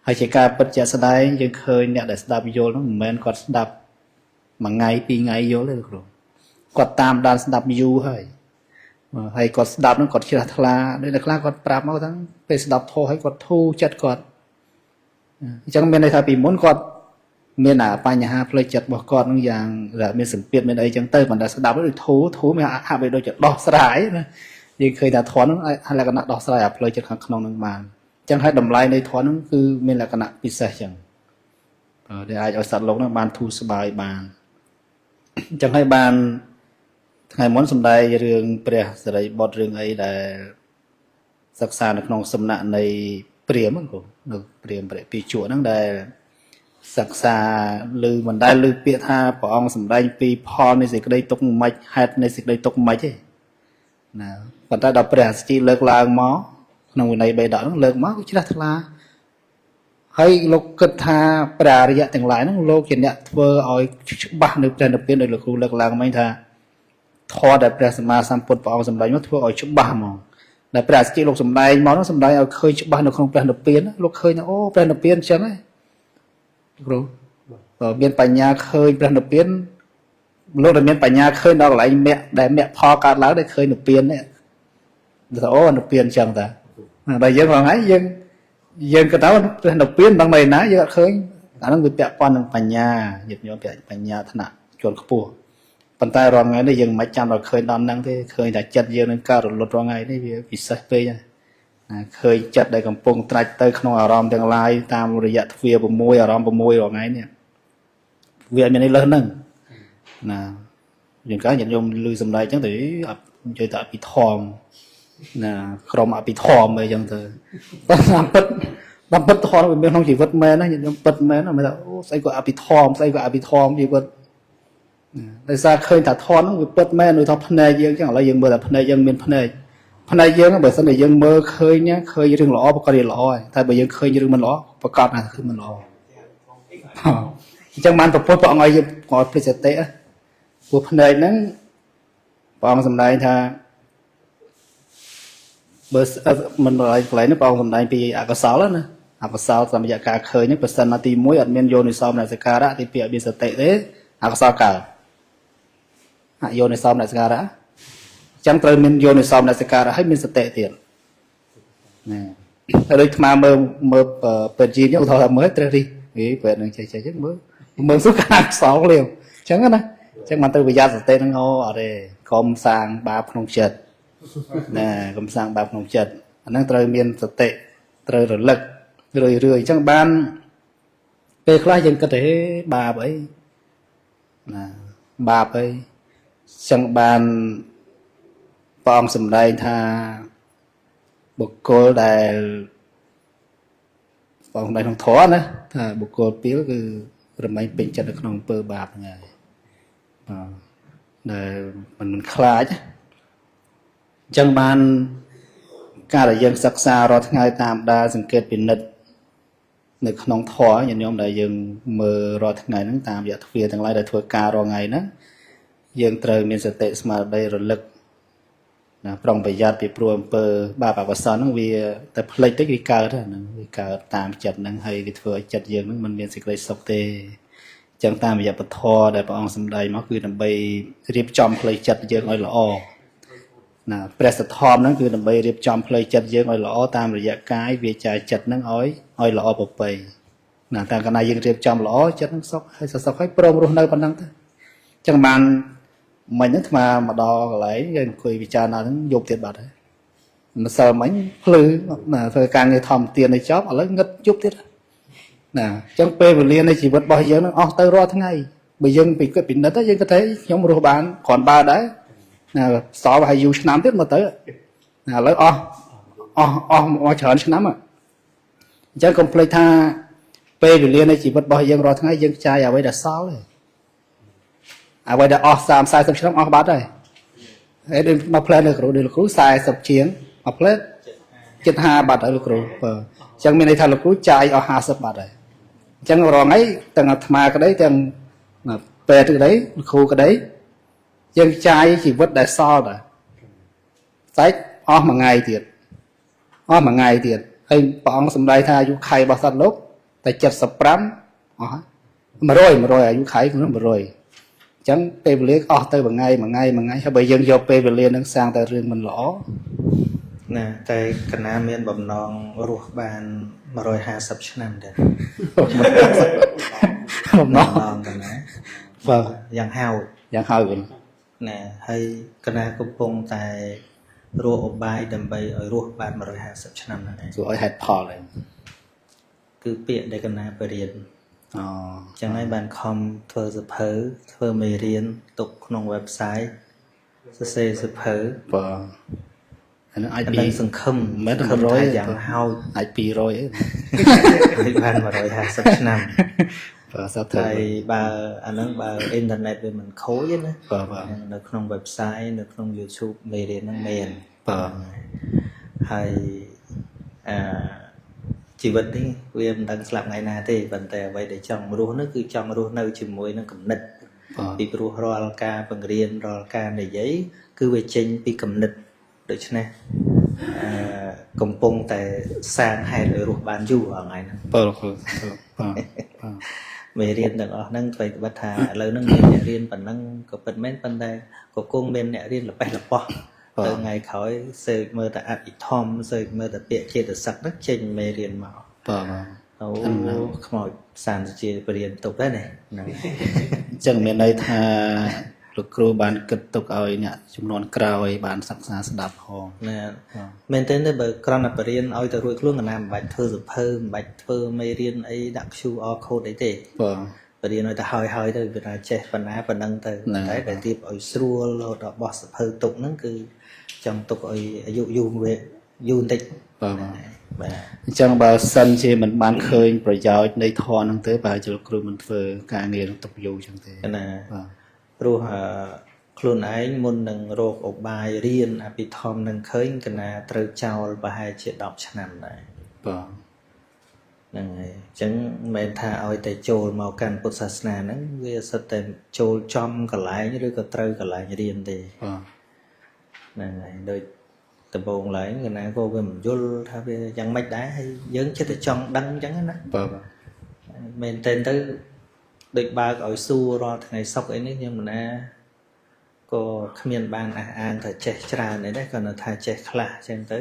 ហើយជាការពិតជាក់ស្ដែងយើងឃើញអ្នកដែលស្ដាប់យល់ហ្នឹងមិនមែនគាត់ស្ដាប់មួយថ្ងៃពីរថ្ងៃយល់ទេគ្រូគាត់តាមដានស្ដាប់យូរហើយហើយគាត់ស្ដាប់ហ្នឹងគាត់ជ្រះថ្លាដូចអ្នកខ្លះគាត់ប្រាប់មកថាពេលស្ដាប់ធម៌ហើយគាត់ធូរចិត្តគាត់អញ្ចឹងមានន័យថាពីមុនគាត់មានអាបញ្ហាផ្លូវចិត្តរបស់គាត់ហ្នឹងយ៉ាងមានសម្ពាធមានអីចឹងទៅប៉ុន្តែស្ដាប់ដូចធូរមានហាក់បីដូចជាដោះស្រាយណាយើងឃើញថាធម៌ហ្នឹងលក្ខណៈដោះស្រាយអាផ្លូវចិត្តខាងក្នុងហ្នឹងបានអញ្ចឹងហើយតម្លៃនៃធម៌ហ្នឹងគឺមានលក្ខណៈពិសេសចឹងដែលអាចឲ្យសត្វលោកហ្នឹងបានធូរស្បើយបានអញ្ចឹងហើយបានថ្ងៃមុនសម្ដែងរឿងព្រះសិរីបុត្ររឿងអីដែលសិក្សានៅក្នុងសំណាក់នៃព្រាហ្មណ៍គ្រូនៅព្រាហ្មណ៍ព្រះពីជក់ហ្នឹងដែលសិក្សាឬមិនដែលឮពាក្យថាព្រះអង្គសម្ដែងពីផលនៃសេចក្តីទុក្ខមិនហេតុនៃសេចក្តីទុក្ខមិនទេណាប៉ុន្តែដល់ព្រះអស្ជីលើកឡើងមកក្នុងវិន័យបិដកហ្នឹងលើកមកជ្រះថ្លាហើយលោកគិតថាព្រះអរិយទាំងឡាយហ្នឹងលោកជាអ្នកធ្វើឲ្យច្បាស់នៅព្រះនិព្វានដោយលោកគ្រូលើកឡើងមិញថាធម៌ដែលព្រះសម្មាសម្ពុទ្ធព្រះអង្គសម្ដែងមកធ្វើឲ្យច្បាស់ហ្មងដែលព្រះអស្ជីលោកសម្ដែងមកនោះសម្ដែងឲ្យឃើញច្បាស់នៅក្នុងព្រះនិព្វានលោកឃើញថាអូព្រះនិព្វានអញ្ចឹងហ៎គ្រូមានបញ្ញាឃើញព្រះនិព្វានលោកដែលមានបញ្ញាឃើញដល់កន្លែងមគ្គដែលមគ្គផលកើតឡើងដែលឃើញនិព្វាននេះថាអូនិព្វានអញ្ចឹងតាដល់យើងរាល់ថ្ងៃយើងក៏ទៅព្រះនិព្វានដល់នៅណាយើងអត់ឃើញអាហ្នឹងវាពាក់ព័ន្ធនឹងបញ្ញាញាតិញោមពាក់បញ្ញាថ្នាក់ជាន់ខ្ពស់ប៉ុន្តែរាល់ថ្ងៃនេះយើងមិនចាំដល់ឃើញដល់ហ្នឹងទេឃើញតែចិត្តយើងនឹងកើតរលត់រាល់ថ្ងៃនេះវាពិសេសពេកណាឃើញចិត្តដែលកំពុងត្រាច់ទៅក្នុងអារម្មណ៍ទាំងឡាយតាមរយៈទ្វា6អារម្មណ៍6រាល់ថ្ងៃនេះវាអត់មានអីលើសហ្នឹងណាយើងកាលញាតិញោមឮសម្ដែងអញ្ចឹងទៅអត់និយាយតែអភិធម្មណាក្រុមអភិធម្មអីចឹងទៅប៉ុន្តែតាមពិតធម៌វាមានក្នុងជីវិតមែនណាញាតិញោមពិតមែនមិនថាអូស្អីក៏អភិធម្មស្អីក៏អភិធម្មជីវិតដោយសារឃើញថាធម៌ហ្នឹងវាពិតមែនដូចថាភ្នែកយើងចឹងឥឡូវយើងមើលតែភ្នែកយើងមានភ្នែកយើងបើសិនតែយើងមើលឃើញរឿងល្អប្រកាសជាល្អហើយតែបើយើងឃើញរឿងមិនល្អប្រកាសថាគឺមិនល្អអញ្ចឹងបានប្រពុតព្រះអង្គឲ្យយើងឲ្យភ្លេចសតិព្រោះភ្នែកហ្នឹងព្រះអង្គសម្ដែងថា បើមិនកន្លែងនេះព្រះអង្គសម្ដែងពីអកុសលណាអកុសលតាមរយៈការឃើញហ្នឹងបើសិនណាទី1អត់មានយោនិសោមនសិការៈទី2អត់មានសតិទេអកុសលកើតអយោនិសោមនសិការៈអញ្ចឹងត្រូវមានយោនិសោមនសិការៈហើយមានសតិទៀតណាហើយដូចអាមើលមើលពេទ្យជីនឧទាហរណ៍ថាមើលត្រេះរិះហីពេទ្យនឹងចេះចេះចឹងមើលមើលសុខការអកុសលលៀវអញ្ចឹងណាអញ្ចឹងបានទៅប្រយ័ត្នសតិហ្នឹងអូអត់ទេកុំសាងបាបក្នុងចិត្តណាកុំសាងបាបក្នុងចិត្តអាហ្នឹងត្រូវមានសតិត្រូវរលឹករឿយរឿយអញ្ចឹងបានពេលខ្លះយើងគិតថាបាបអីណាបាបអីអញ្ចឹងបានព្រះអង្គសម្ដែងថាបុគ្គលដែលព្រះអង្គសម្ដែងក្នុងធម៌ណាថាបុគ្គលពីលគឺរមែងពេញចិត្តនៅក្នុងអំពើបាបហ្នឹងហើយបាទដែលមិនខ្លាចអញ្ចឹងបានការដែលយើងសិក្សារាល់ថ្ងៃតាមដានសង្កេតពិនិត្យនៅក្នុងធម៌ញាតិញោមដែលយើងមើលរាល់ថ្ងៃហ្នឹងតាមរយៈទ្វារទាំងឡាយដែលធ្វើការរាល់ថ្ងៃហ្នឹងយើងត្រូវមានសតិស្មារតីរលឹកណាប្រុងប្រយ័ត្នពីព្រោះអំពើបាបអកុសលហ្នឹងវាតែផ្លិចតិចវាកើតហ្នឹងវាកើតតាមចិត្តហ្នឹងហើយវាធ្វើឲ្យចិត្តយើងហ្នឹងមិនមានសេចក្តីសុខទេអញ្ចឹងតាមរយៈពធដែលព្រះអង្គសម្ដែងមកគឺដើម្បីរៀបចំផ្លូវចិត្តយើងឲ្យល្អណាព្រះសទ្ធំហ្នឹងគឺដើម្បីរៀបចំផ្លូវចិត្តយើងឲ្យល្អតាមរយៈកាយវាចាចិត្តហ្នឹងឲ្យល្អប្រពៃណាតែកាលណាយើងរៀបចំល្អចិត្តហ្នឹងសុខហើយសុខហើយព្រមរស់នៅប៉ុណ្ណឹងទៅអញ្ចឹងបានមិញហ្នឹងអាមកដល់កន្លែងយើងអង្គុយពិចារណាហ្នឹងយប់ទៀតបាត់ហើយម្សិលមិញភ្លឺណាធ្វើការងារធម្មទានឲ្យចប់ឥឡូវងឹតយប់ទៀតណាអញ្ចឹងពេលវេលានៃជីវិតរបស់យើងហ្នឹងអស់ទៅរាល់ថ្ងៃបើយើងពិគិតពិនិត្យយើងគិតថាខ្ញុំរស់បានគ្រាន់បើដែរណាសល់ហើយយូរឆ្នាំទៀតមកទៅណាឥឡូវអស់អស់អស់មកច្រើនឆ្នាំអញ្ចឹងកុំភ្លេចថាពេលវេលានៃជីវិតរបស់យើងរាល់ថ្ងៃយើងចាយអ្វីដែលសល់ទេអ្វីដែលអស់30 40ឆ្នាំអស់បាត់ហើយហើយដូចមកផ្លែនៅគ្រូដូចលោកគ្រូ40ជាងមកផ្លែចិត្ត50បាត់ហើយលោកគ្រូបើអញ្ចឹងមានន័យថាលោកគ្រូចាយអស់50បាត់ហើយអញ្ចឹងរាល់ថ្ងៃទាំងអាត្មាក្តីទាំងពេទ្យក្តីលោកគ្រូក្តីយើងចាយជីវិតដែលសល់ដែរតែអស់មួយថ្ងៃទៀតអស់មួយថ្ងៃទៀតហើយព្រះអង្គសម្ដែងថាអាយុខៃរបស់សត្វលោកតែ75អស់100អាយុខៃក្នុង100អញ្ចឹងពេលវេលាអស់ទៅមួយថ្ងៃមួយថ្ងៃមួយថ្ងៃហើយបើយើងយកពេលវេលានឹងសាងតែរឿងមិនល្អណាតែកណាមានបំណងរស់បាន150ឆ្នាំដែរ បំណងកណាបាទយ៉ាងហោចយ៉ាងហោចវិញណាហើយកណាកំពុងតែរកឧបាយដើម្បីឲ្យរស់បាន150ឆ្នាំហ្នឹងឯង ជួយឲ្យហេតុផលឯងគឺពាក្យដែលកណាបរៀនអូចឹងហើយបានខំធ្វើសភៅធ្វើមេរៀនទុកក្នុង website សរសេរសភៅបាទអានឹងអាចពីសង្ឃឹម មិន100យ៉ាងហោចអាច200ឯង ឲ្យបាន150ឆ្នាំ បាទសាធុ ហើយបើអាហ្នឹងបើអ៊ីនធឺណិតវាមិនខូចទេណាបាទនៅក្នុង website នៅក្នុង YouTube មេរៀនហ្នឹងមានបាទហើយអឺជីវិតនេះវាមិនដឹងស្លាប់ថ្ងៃណាទេប៉ុន្តែអ្វីដែលចង់រស់នោះគឺចង់រស់នៅជាមួយនឹងគំនិតពីព្រោះរាល់ការបង្រៀនរាល់ការនិយាយគឺវាចេញពីគំនិតដូច្នេះអឺកំពុងតែសាងហេតុឲ្យរស់បានយូរថ្ងៃហ្នឹងបាទលោកគ្រូបាទ មេរៀនទាំងអស់ហ្នឹងថ្មីត្បិតថាឥឡូវហ្នឹងមានអ្នករៀនប៉ុណ្ណឹងក៏ពិតមែនប៉ុន្តែក៏គង់មានអ្នករៀនល្បេះល្បោះទៅថ្ងៃក្រោយសើចមើលតែអភិធម្មសើចមើលតែពាក្យចេតសិកហ្នឹងចេញមេរៀនមកបាទអូខ្មោចសានជាបរៀនទុកដែរណាហ្នឹងអញ្ចឹងមានន័យថាលោកគ្រូបានគិតទុកឲ្យអ្នកចំនួនក្រោយបានសិក្សាស្ដាប់ផងណាមែនទេបើគ្រាន់តែបរៀនឲ្យទៅរួចខ្លួនកណាមិនបាច់ធ្វើសភៅមិនបាច់ធ្វើមេរៀនអីដាក់ QR code អីទេបាទបរៀនឲ្យទៅហើយហើយទៅវាថាចេះប៉ុណ្ណាប៉ុណ្ណឹងទៅតែដែលទៀបឲ្យស្រួលរហូតដល់បោះសភៅទុកហ្នឹងគឺចង់ទុកឲ្យអាយុយូរវាយូរបន្តិចបាទបាទអញ្ចឹងបើសិនជាមិនបានឃើញប្រយោជន៍នៃធម៌ហ្នឹងទេបើជាលោកគ្រូមិនធ្វើការងារនឹងទុកយូរអញ្ចឹងទេណាបាទព្រោះខ្លួនឯងមុននឹងរកឧបាយរៀនអភិធម្មនឹងឃើញកណាត្រូវចោលប្រហែលជា10ឆ្នាំដែរបាទហ្នឹងហើយអញ្ចឹងមិនមែនថាឲ្យតែចូលមកកាន់ពុទ្ធសាសនាហ្នឹងវាសិតតែចូលចំកន្លែងឬក៏ត្រូវកន្លែងរៀនទេ បាទ ហ្នឹងហើយដូច ដំបូងឡើយកណាក៏វាមិនយល់ថាវាយ៉ាងម៉េចដែរហើយយើងចិត្តតែចង់ដឹងអញ្ចឹងណា បាទ មែនទែនទៅដូចបើកឲ្យសួររាល់ថ្ងៃសុក្រអីនេះខ្ញុំមិនណាក៏គ្មានបានអះអាងថាចេះច្រើនអីដែរគ្រាន់តែថាចេះខ្លះអញ្ចឹងទៅ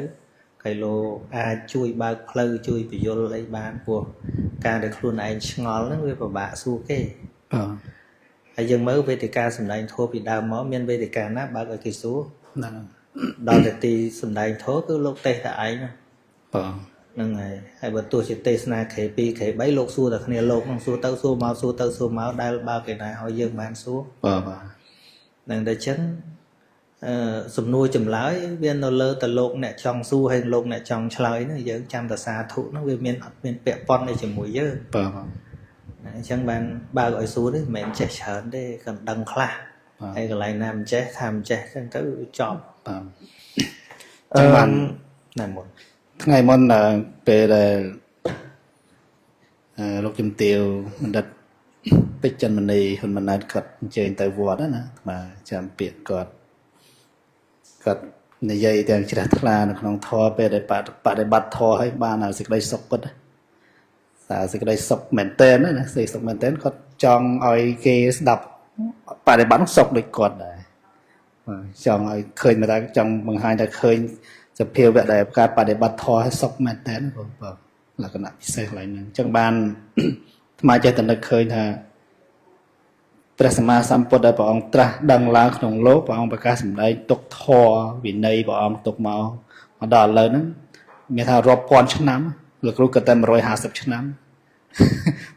កៃឡូអាចជួយបើកផ្លូវជួយពយល់អីបានព្រោះការដែលខ្លួនឯងឆ្ងល់ហ្នឹងវាពិបាកសួរគេ បាទ ហើយយើងមើលវេទិកាសម្ដែងធម៌ពីដើមមកមានវេទិកាណាបើកឲ្យគេសួរ ហ្នឹង ដល់តែទីសម្ដែងធម៌គឺលោកទេសតែឯង បាទ ហ្នឹងហើយហើយបើទោះជាទេសនាខេ2ខេ3លោកសួរតែគ្នាលោកហ្នឹងសួរទៅសួរមកសួរទៅសួរមកដែលបើកឯណាឲ្យយើងបានសួរ បាទបាទ ហ្នឹងតែចឹងសំណួរចម្លើយវានៅលើតលោកអ្នកចង់សួរហើយលោកអ្នកចង់ឆ្លើយហ្នឹងយើងចាំតែសាធុហ្នឹងវាមានអត់មានពាក់ព័ន្ធអីជាមួយយើង បាទបាទ អញ្ចឹងបានបើកឲ្យសួរនេះមិនមែនចេះច្រើនទេក៏ដឹងខ្លះហើយកន្លែងណាមិនចេះថាមិនចេះចឹងទៅចប់ បាទចឹងបាន ណាមុន ថ្ងៃមុនពេលដែលលោកជំទាវបណ្ឌិតពេជ្រចន្ទមនីហ៊ុនម៉ាណែតគាត់អញ្ជើញទៅវត្តណាបាទចាំពាក្យគាត់គាត់និយាយទាំងជ្រះថ្លានៅក្នុងធម៌ពេលដែលបដិបត្តិធម៌ឲ្យបានសេចក្តីសុខពិតតែសេចក្តីសុខមែនតើណាសេចក្តីសុខមែនតើគាត់ចង់ឲ្យគេស្ដាប់បដិបត្តិនោះសុខដូចគាត់ដែរចង់ឲ្យឃើញមកថាចង់បង្ហាញថាឃើញសភាវៈដែលការបដិបត្តិធម៌ឲ្យសុខមែនតើបងលក្ខណៈពិសេសកន្លែងហ្នឹងអញ្ចឹងបានអាត្មាចេះតែនឹកឃើញថាព្រះសម្មាសម្ពុទ្ធដែលព្រះអង្គត្រាស់ដឹងឡើងក្នុងលោកព្រះអង្គប្រកាសសម្ដែងទុកធម៌វិន័យព្រះអង្គទុកមកដល់ឥឡូវហ្នឹងមានថារាប់ពាន់ឆ្នាំលោកគ្រូគិតតែ150ឆ្នាំ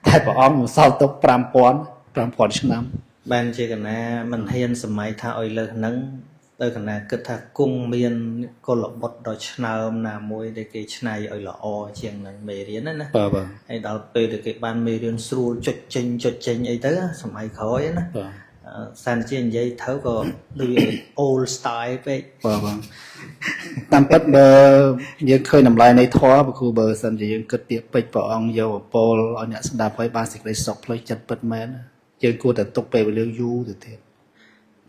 តែព្រះអង្គសល់ទុក5000ឆ្នាំ បានជាកណាមិនហ៊ានសម័យថាឲ្យលើសហ្នឹងទៅកណាគិតថាគង់មានកុលបុត្រដ៏ឆ្នើមណាមួយដែលគេច្នៃឲ្យល្អជាងនឹងមេរៀនណា បាទបាទ ហើយដល់ពេលដែលគេបានមេរៀនស្រួលចុចចេញចុចចេញអីទៅសម័យក្រោយណា បាទ សានជានិយាយទៅក៏ដូច old style ពេក បាទបាទតាមពិតបើយើងឃើញតម្លៃនៃធម៌បើគ្រូបើសិនជាយើងគិតពាក្យពេចន៍ព្រះអង្គយកបពោលឲ្យអ្នកស្ដាប់ឲ្យបានសេចក្តីសុខផ្លូវចិត្តពិតមែនយើងគួរតែទុកពេលវេលាយូរទៅទៀត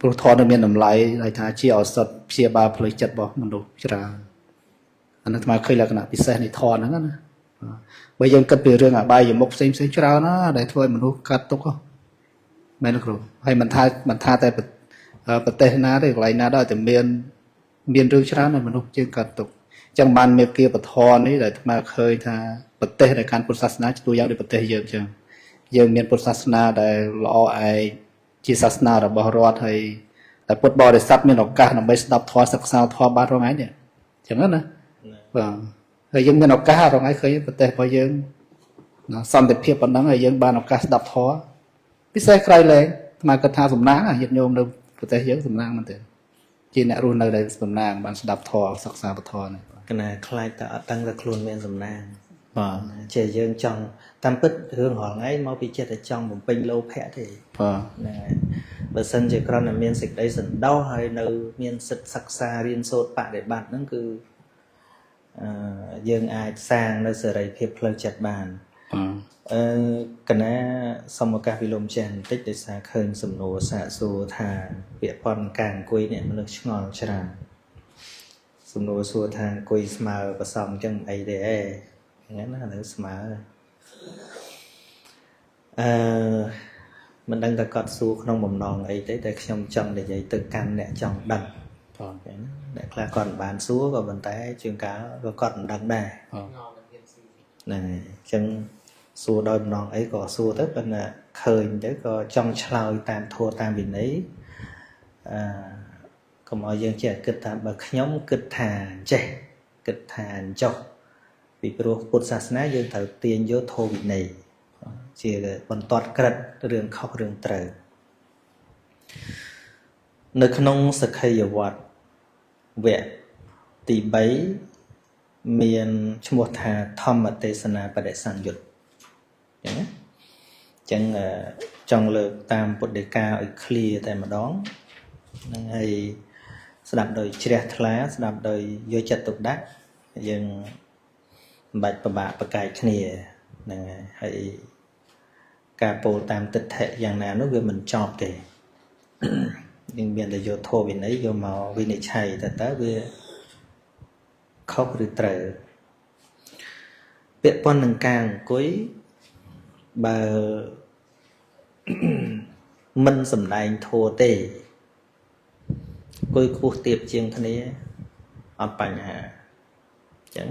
ព្រោះធម៌នៅមានតម្លៃដែលថាជាឱសថព្យាបាលផ្លូវចិត្តរបស់មនុស្សច្រើនអានេះអាត្មាឃើញលក្ខណៈពិសេសនៃធម៌ហ្នឹងណាបើយើងគិតពីរឿងអបាយមុខផ្សេងផ្សេងច្រើនណាដែលធ្វើឲ្យមនុស្សកាត់ទុកមែនគ្រូហើយមិនថាតែប្រទេសណាទេកន្លែងណាដែរតែមានរឿងច្រើនដែលមនុស្សយើងកាត់ទុកអញ្ចឹងបានមេគាពធនេះដែលអាត្មាឃើញថាប្រទេសដែលកាន់ពុទ្ធសាសនាជាទូយ៉ាងដូចប្រទេសយើងអញ្ចឹងយើងមានពុទ្ធសាសនាដែលល្អឯកជាសាសនារបស់រដ្ឋហើយតែពុទ្ធបរិស័ទមានឱកាសដើម្បីស្ដាប់ធម៌សិក្សាធម៌បានរាល់ថ្ងៃនេះអញ្ចឹងណាបាទហើយយើងមានឱកាសរាល់ថ្ងៃឃើញប្រទេសរបស់យើងសន្តិភាពប៉ុណ្ណឹងហើយយើងបានឱកាសស្ដាប់ធម៌ពិសេសក្រៃលែងអាត្មាគិតថាសំណាងញាតិញោមនៅប្រទេសយើងសំណាងមែនទេជាអ្នករស់នៅដែលសំណាងបានស្ដាប់ធម៌សិក្សាធម៌នេះ កណាខ្លាចតែអត់ដឹងថាខ្លួនមានសំណាង បាទ ចេះយើងចង់តាមពិតរឿងរាល់ថ្ងៃមកពីចិត្តតែចង់បំពេញលោភៈទេ បាទ ហ្នឹងហើយបើសិនជាគ្រាន់តែមានសេចក្តីសន្តោសហើយនៅមានសិទ្ធិសិក្សារៀនសូត្របដិបត្តិហ្នឹងគឺយើងអាចសាងនៅសេរីភាពផ្លូវចិត្តបាន បាទ កណាសូមឱកាសវិលំចេះបន្តិចដោយសារឃើញសំណួរសាកសួរថាពាក្យប៉ុនការអង្គុយនេះមនុស្សឆ្ងល់ច្រើនសំណួរសួរថាអង្គុយស្មើប្រសងអញ្ចឹងអីទេហ្នឹងណានៅស្មើមិនដឹងថាគាត់សួរក្នុងបំណងអីទេតែខ្ញុំចង់និយាយទៅកាន់អ្នកចង់ដឹង បាទ អ្នកខ្លះគាត់មិនបានសួរក៏ប៉ុន្តែជាងកាលក៏គាត់មិនដឹងដែរហ្នឹងហើយអញ្ចឹងសួរដោយបំណងអីក៏សួរទៅប៉ុន្តែឃើញទៅក៏ចង់ឆ្លើយតាមធម៌តាមវិន័យកុំឲ្យយើងចេះគិតថាបើខ្ញុំគិតថាចេះគិតថាអញ្ចោះពីព្រោះពុទ្ធសាសនាយើងត្រូវទាញយកធម៌វិន័យជាបន្ទាត់ក្រិតរឿងខុសរឿងត្រូវនៅក្នុងសក្ខីយវត្តវគ្គទី3មានឈ្មោះថាធម្មទេសនាបដិសង្យុត្តអញ្ចឹងណាអញ្ចឹងចង់លើកតាមពុទ្ធដីកាឲ្យ clear តែម្ដងហ្នឹងហើយស្ដាប់ដោយជ្រះថ្លាស្ដាប់ដោយយកចិត្តទុកដាក់យើងមិនបាច់ពិបាកប្រកែកគ្នាហ្នឹងហើយការពោលតាមទិដ្ឋិយ៉ាងណានោះវាមិនចប់ទេយើងមានតែយកធម៌វិន័យយកមកវិនិច្ឆ័យតើវា ខុសឬត្រូវពាក់ព័ន្ធនឹងការអង្គុយបើមិនសំដែងធម៌ទេអង្គុយខ្ពស់ទាបជាងគ្នាអត់បញ្ហាអញ្ចឹង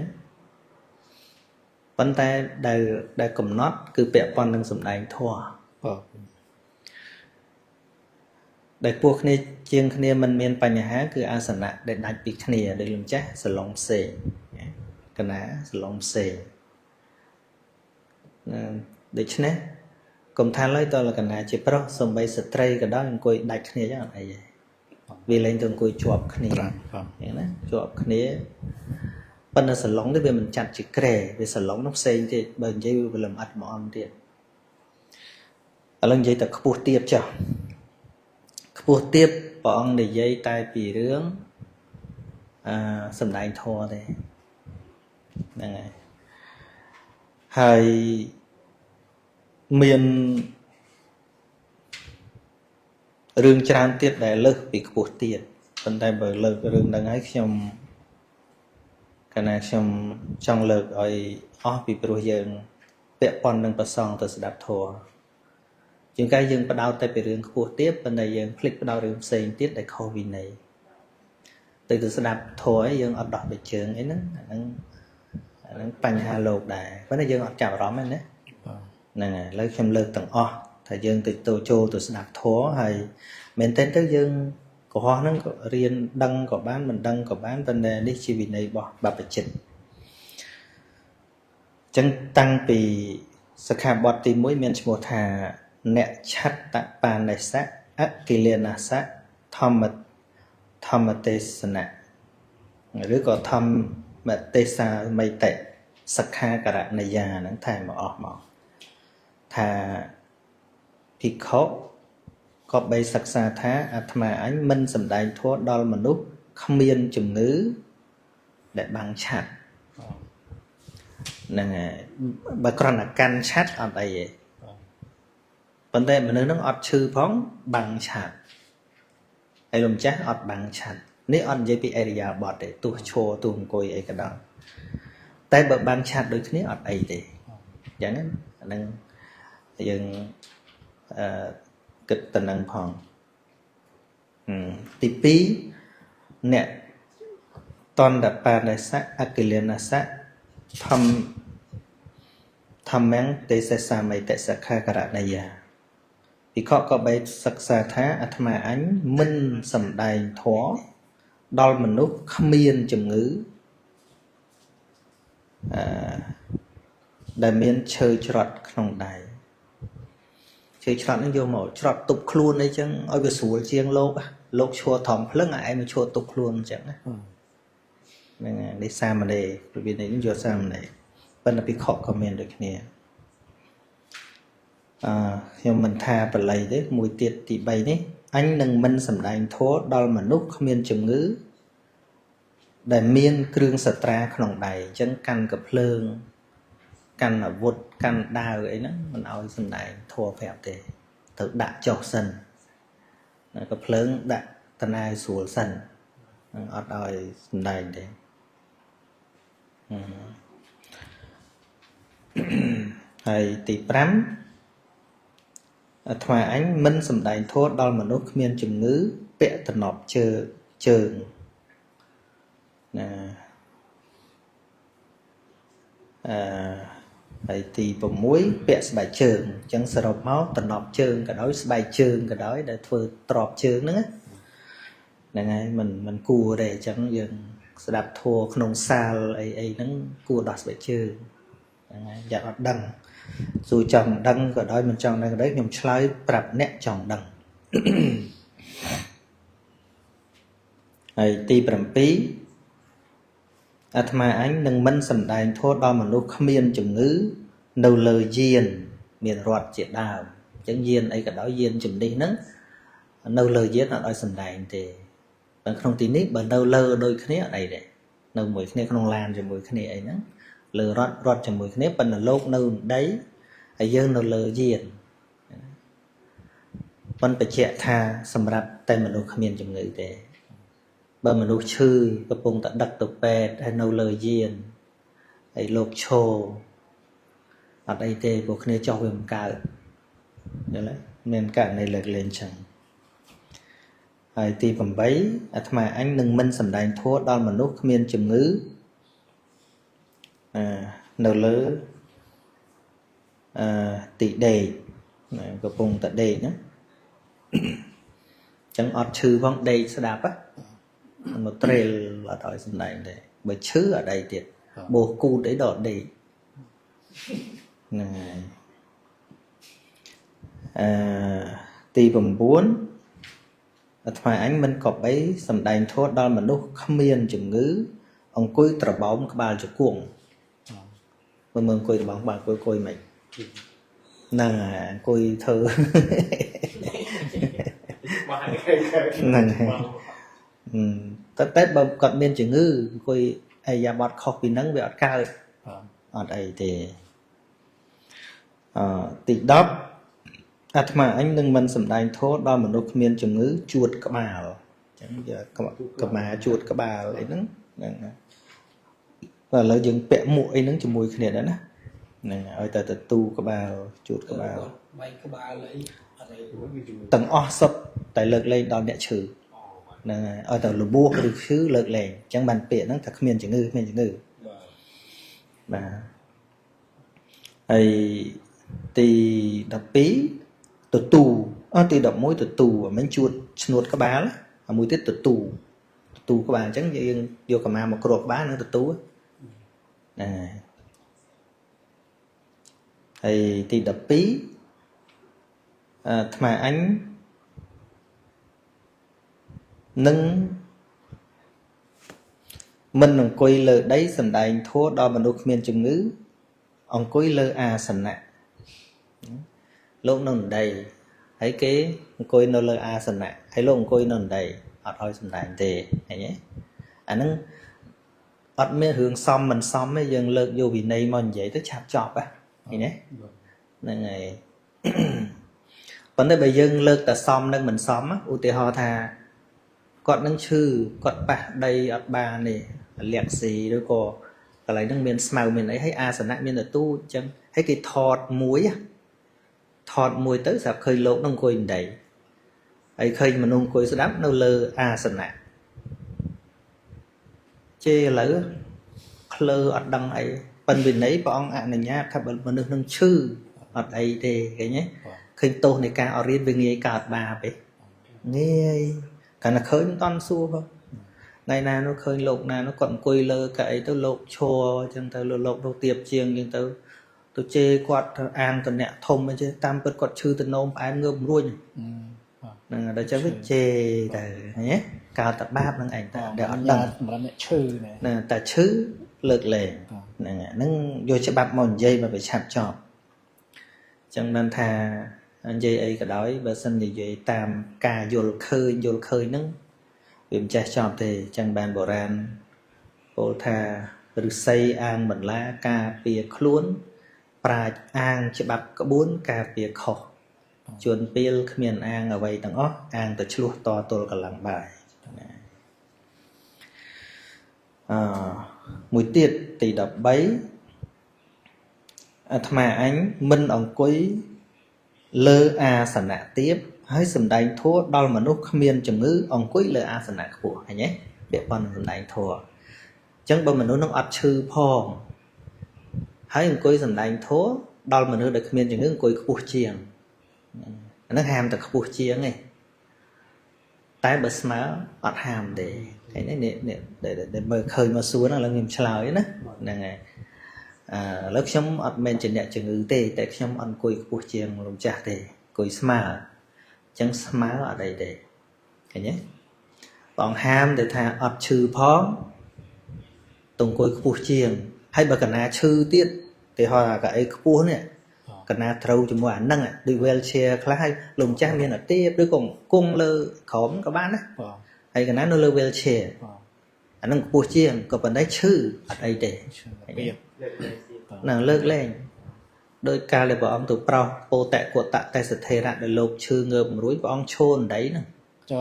ប៉ុន្តែដែលកំណត់គឺពាក់ព័ន្ធនឹងសំដែងធម៌បាទដែលពួកគ្នាជាងគ្នាមិនមានបញ្ហាគឺអាសនៈដែលដាច់ពីគ្នាដោយលោកម្ចាស់សឡុងផ្សេងកណាសឡុងផ្សេងដូច្នេះកុំថាឡើយតលកណាជាប្រុសសំបីស្ត្រីក៏ដោយអង្គុយដាច់គ្នាចឹងអត់អីទេវាលែងទៅអង្គុយជាប់គ្នាចឹងណាជាប់គ្នាប៉ុន្តែសឡុងនេះវាមិនចាត់ជាក្រែវាសឡុងនោះផ្សេងទៀតបើនិយាយវាលំអិតមកអន់ទៀតឥឡូវនិយាយតែខ្ពស់ទាបចុះខ្ពស់ទាបព្រះអង្គនិយាយតែពីរឿងសំដែងធម៌ទេហ្នឹងហើយហើយមានរឿងច្រើនទៀតដែលលើសពីខ្ពស់ទៀតប៉ុន្តែបើលើករឿងហ្នឹងហើយខ្ញុំកាលណាខ្ញុំចង់លើកឲ្យអស់ពីព្រោះយើងពាក់ព័ន្ធនឹងប្រសងទៅស្ដាប់ធម៌ជាងកាយយើងបដោតតែពីរឿងខ្ពស់ទៀតប៉ុន្តែយើងភ្លេចបដោតរឿងផ្សេងទៀតដែលខុសវិន័យទៅស្ដាប់ធម៌យើងអត់ដោះទៅជើងអីហ្នឹងអាហ្នឹងបញ្ហាលោកដែរប៉ុន្តែយើងអត់ចាប់អារម្មណ៍ទេណាហ្នឹងហើយឥឡូវខ្ញុំលើកទាំងអស់ថាយើងទៅចូលទៅស្ដាប់ធម៌ហើយមែនទែនទៅយើងកុហកហ្នឹងក៏រៀនដឹងក៏បានមិនដឹងក៏បានប៉ុន្តែនេះជាវិន័យរបស់បព្វជិតអញ្ចឹងតាំងពីសិក្ខាបទទី1មានឈ្មោះថាអ្នកឆត្តបានិសៈអគិលានសៈធម្មទេសនៈឬក៏ធម្មទេសាមិតិសិក្ខាករណយាហ្នឹងថែមមកអស់មកថាភិក្ខុក៏បីសិក្សាថាអាត្មាអញមិនសំដែងធម៌ដល់មនុស្សគ្មានជំងឺដែលបាំងឆាត់ហ្នឹងហើយបើគ្រាន់តែកាន់ឆាត់អត់អីទេប៉ុន្តែមនុស្សហ្នឹងអត់ឈឺផងបាំងឆាត់ហើយលោកម្ចាស់អត់បាំងឆាត់នេះអត់និយាយពីអរិយាបថទេទោះឈរទោះអង្គុយអីក៏ដោយតែបើបាំងឆាត់ដូចគ្នាអត់អីទេអញ្ចឹងអាហ្នឹងយើងគិតទៅនឹងផងទី2អ្នកតន្តបានិសៈអគិលានសៈធម្មំទេសសាមិតិសិក្ខាករណយាភិក្ខុក៏បីសិក្សាថាអាត្មាអញមិនសំដែងធម៌ដល់មនុស្សគ្មានជំងឺដែលមានឈើច្រត់ក្នុងដៃឈើច្រត់ហ្នឹងយកមកច្រត់ទប់ខ្លួនអីចឹងឲ្យវាស្រួលជាងលោកលោកឈរថំភ្លឹងឯងមកឈរទប់ខ្លួនអញ្ចឹងណាហ្នឹងនេះសាមណេរវិន័យនេះយកសាមណេរប៉ុន្តែភិក្ខុក៏មានដូចគ្នាខ្ញុំមិនថាបល័យទេមួយទៀតទី3នេះអញនឹងមិនសំដែងធម៌ដល់មនុស្សគ្មានជំងឺដែលមានគ្រឿងសត្រាក្នុងដៃអញ្ចឹងកាន់កាភ្លើងកាន់អាវុធកាន់ដាវអីហ្នឹងមិនឲ្យសំដែងធម៌ប្រាប់ទេត្រូវដាក់ចុះសិនកាភ្លើងដាក់តណែស្រួលសិននឹងអត់ឲ្យសំដែងទេហើយទី5អាត្មាអញមិនសំដែងធម៌ដល់មនុស្សគ្មានជំងឺពាក់តំណប់ជើងណាហើយទី6ពាក់ស្បែកជើងអញ្ចឹងសរុបមកតំណប់ជើងក៏ដោយស្បែកជើងក៏ដោយដែលធ្វើទ្របជើងហ្នឹងហ្នឹងហើយមិនគួរទេអញ្ចឹងយើងស្ដាប់ធម៌ក្នុងសាលអីអីហ្នឹងគួរដោះស្បែកជើងហ្នឹងហើយយ៉ាអត់ដឹងសួរចង់ដឹងក៏ដោយមិនចង់ដឹងក៏ដោយខ្ញុំឆ្លើយប្រាប់អ្នកចង់ដឹងហើយទី7អាត្មាអញនឹងមិនសំដែងធម៌ដល់មនុស្សគ្មានជំងឺនៅលើយានមានរត់ជាដើមអញ្ចឹងយានអីក៏ដោយយានជំនិះហ្នឹងនៅលើយានអត់ឲ្យសំដែងទេបើក្នុងទីនេះបើនៅលើដូចគ្នាអត់អីទេនៅមួយគ្នាក្នុងឡានជាមួយគ្នាអីហ្នឹងលើរត់ជាមួយគ្នាប៉ុន្តែលោកនៅដីហើយយើងនៅលើយានប៉ុន្តែបញ្ជាក់ថាសម្រាប់តែមនុស្សគ្មានជំងឺទេ បើមនុស្សឈឺកំពុងតែដឹកទៅពេទ្យហើយនៅលើយានហើយលោកឈរអត់អីទេព្រោះគ្នាចុះវាមិនកើតយល់ទេមានករណីលើកលែងចឹងហើយទី8អាត្មាអញនឹងមិនសម្ដែងធម៌ដល់មនុស្សគ្មានជំងឺនៅលើទីដេកកំពុងតែដេកណាចឹងអត់ឈឺផងដេកស្ដាប់ណាមកត្រេលអត់ឲ្យសម្ដែងទេបើឈឺអត់អីទៀតបោះគូតអីដល់ដេកហ្នឹងហើយទី9អាត្មាអញមិនក៏បីសម្ដែងធម៌ដល់មនុស្សគ្មានជំងឺអង្គុយត្របោមក្បាលជង្គង់មើលអង្គុយត្របោមក្បាលអង្គុយមិនហ្នឹងហើយអង្គុយធ្វើហ្នឹងហើយតែបើគាត់មានជំងឺអង្គុយអីយ៉ាបត់ខុសពីហ្នឹងវាអត់កើតអត់អីទេទី10អាត្មាអញនឹងមិនសម្ដែងធម៌ដល់មនុស្សគ្មានជំងឺជួតក្បាលអញ្ចឹងយកកម្មាជួតក្បាលអីហ្នឹងហ្នឹងឥឡូវយើងពាក់មួកអីហ្នឹងជាមួយគ្នាដែរណាហ្នឹងឲ្យតែទៅទូក្បាលជួតក្បាលបែកក្បាលអីអត់អីទាំងអស់សុទ្ធតែលើកលែងដល់អ្នកឈឺហ្នឹងហើយឲ្យតែរបួសឬឈឺលើកលែងអញ្ចឹងបានពាក្យហ្នឹងថាគ្មានជំងឺគ្មានជំងឺបាទហើយទី12ទទូទី11ទទូមិនជួតឈ្នួតក្បាលអាមួយទៀតទទូទទូក្បាលអញ្ចឹងយើងយកកម្មាមកគ្របក្បាលនឹងទទូណាហើយទី12អាត្មាអញនឹងមិនអង្គុយលើដីសម្ដែងធម៌ដល់មនុស្សគ្មានជំងឺអង្គុយលើអាសនៈលោកនៅដីហើយគេអង្គុយនៅលើអាសនៈហើយលោកអង្គុយនៅដីអត់ឲ្យសម្ដែងទេឃើញទេអាហ្នឹងអត់មានរឿងសមមិនសមទេយើងលើកយកវិន័យមកនិយាយទៅឆាប់ចប់ហ៎ឃើញទេហ្នឹងហើយប៉ុន្តែបើយើងលើកតែសមនិងមិនសមឧទាហរណ៍ថាគាត់នឹងឈឺគាត់ប៉ះដីអត់បានទេលាក់ស៊ីឬក៏កន្លែងហ្នឹងមានស្មៅមានអីហើយអាសនៈមានទទូអញ្ចឹងហើយគេថតមួយថតមួយទៅស្រាប់ឃើញលោកនឹងអង្គុយដីហើយឃើញមនុស្សអង្គុយស្ដាប់នៅលើអាសនៈជេរឥឡូវក្លើអត់ដឹងអីប៉ុនវិន័យព្រះអង្គអនុញ្ញាតថាបើមនុស្សនឹងឈឺអត់អីទេឃើញទេឃើញទោសនៃការអត់រៀនវាងាយកើតបាបទេងាយកាលណាឃើញមិនតន់សួរផងថ្ងៃណានោះឃើញលោកណានោះគាត់អង្គុយលើកៅអីទៅលោកឈរអញ្ចឹងទៅលោកនោះទៀបជាងអញ្ចឹងទៅទៅជេរគាត់អាងតអ្នកធំអញ្ចឹងតាមពិតគាត់ឈឺទៅនោមផ្អែមងើបរួចហ្នឹងដល់អញ្ចឹងវាជេរទៅឃើញទេកើតតែបាបនឹងឯងតែដែលអត់ដឹងសម្រាប់អ្នកឈឺណាតែឈឺលើកលែងហ្នឹងហ្នឹងយកច្បាប់មកនិយាយមកវាឆាប់ចប់អញ្ចឹងបានថានិយាយអីក៏ដោយបើសិននិយាយតាមការយល់ឃើញយល់ឃើញហ្នឹងវាមិនចេះចប់ទេអញ្ចឹងបានបុរាណពោលថាឫស្សីអាងបន្លាការពារខ្លួនប្រាជ្ញអាងច្បាប់ក្បួនការពារខុសជួនពេលគ្មានអាងអ្វីទាំងអស់អាងទៅឆ្លោះតទល់កម្លាំងបាយណាមួយទៀតទី13អាត្មាអញមិនអង្គុយលើអាសនៈទាបហើយសម្ដែងធម៌ដល់មនុស្សគ្មានជំងឺអង្គុយលើអាសនៈខ្ពស់ឃើញទេពាក់ព័ន្ធនឹងសម្ដែងធម៌អញ្ចឹងបើមនុស្សនឹងអត់ឈឺផងហើយអង្គុយសម្ដែងធម៌ដល់មនុស្សដែលគ្មានជំងឺអង្គុយខ្ពស់ជាងអាហ្នឹងហាមតែខ្ពស់ជាងឯងតែបើស្មើអត់ហាមទេឃើញទេនេះដែលមើលឃើញមកសួរហ្នឹងឥឡូវខ្ញុំឆ្លើយណាហ្នឹងហើយឥឡូវខ្ញុំអត់មែនជាអ្នកជំងឺទេតែខ្ញុំអត់អង្គុយខ្ពស់ជាងលោកម្ចាស់ទេអង្គុយស្មើអញ្ចឹងស្មើអត់អីទេឃើញទេបងហាមតែថាអត់ឈឺផងទៅអង្គុយខ្ពស់ជាងហើយបើកណាឈឺទៀត ទីហោកៅអីខ្ពស់នេះកណាត្រូវជាមួយអាហ្នឹងដូច wheelchair ខ្លះហើយលោកម្ចាស់មានអាទៀបឬក៏គង់លើក្រោមក៏បានដែរហើយកណានៅលើ wheelchair អាហ្នឹងខ្ពស់ជាងក៏ប៉ុន្តែឈឺអត់អីទេនឹងលើកលែងដោយកាលដែលព្រះអង្គទៅប្រោសពោតកតតេសថេរៈដែលលោកឈឺងើបរួយព្រះអង្គឈរដីហ្នឹង ច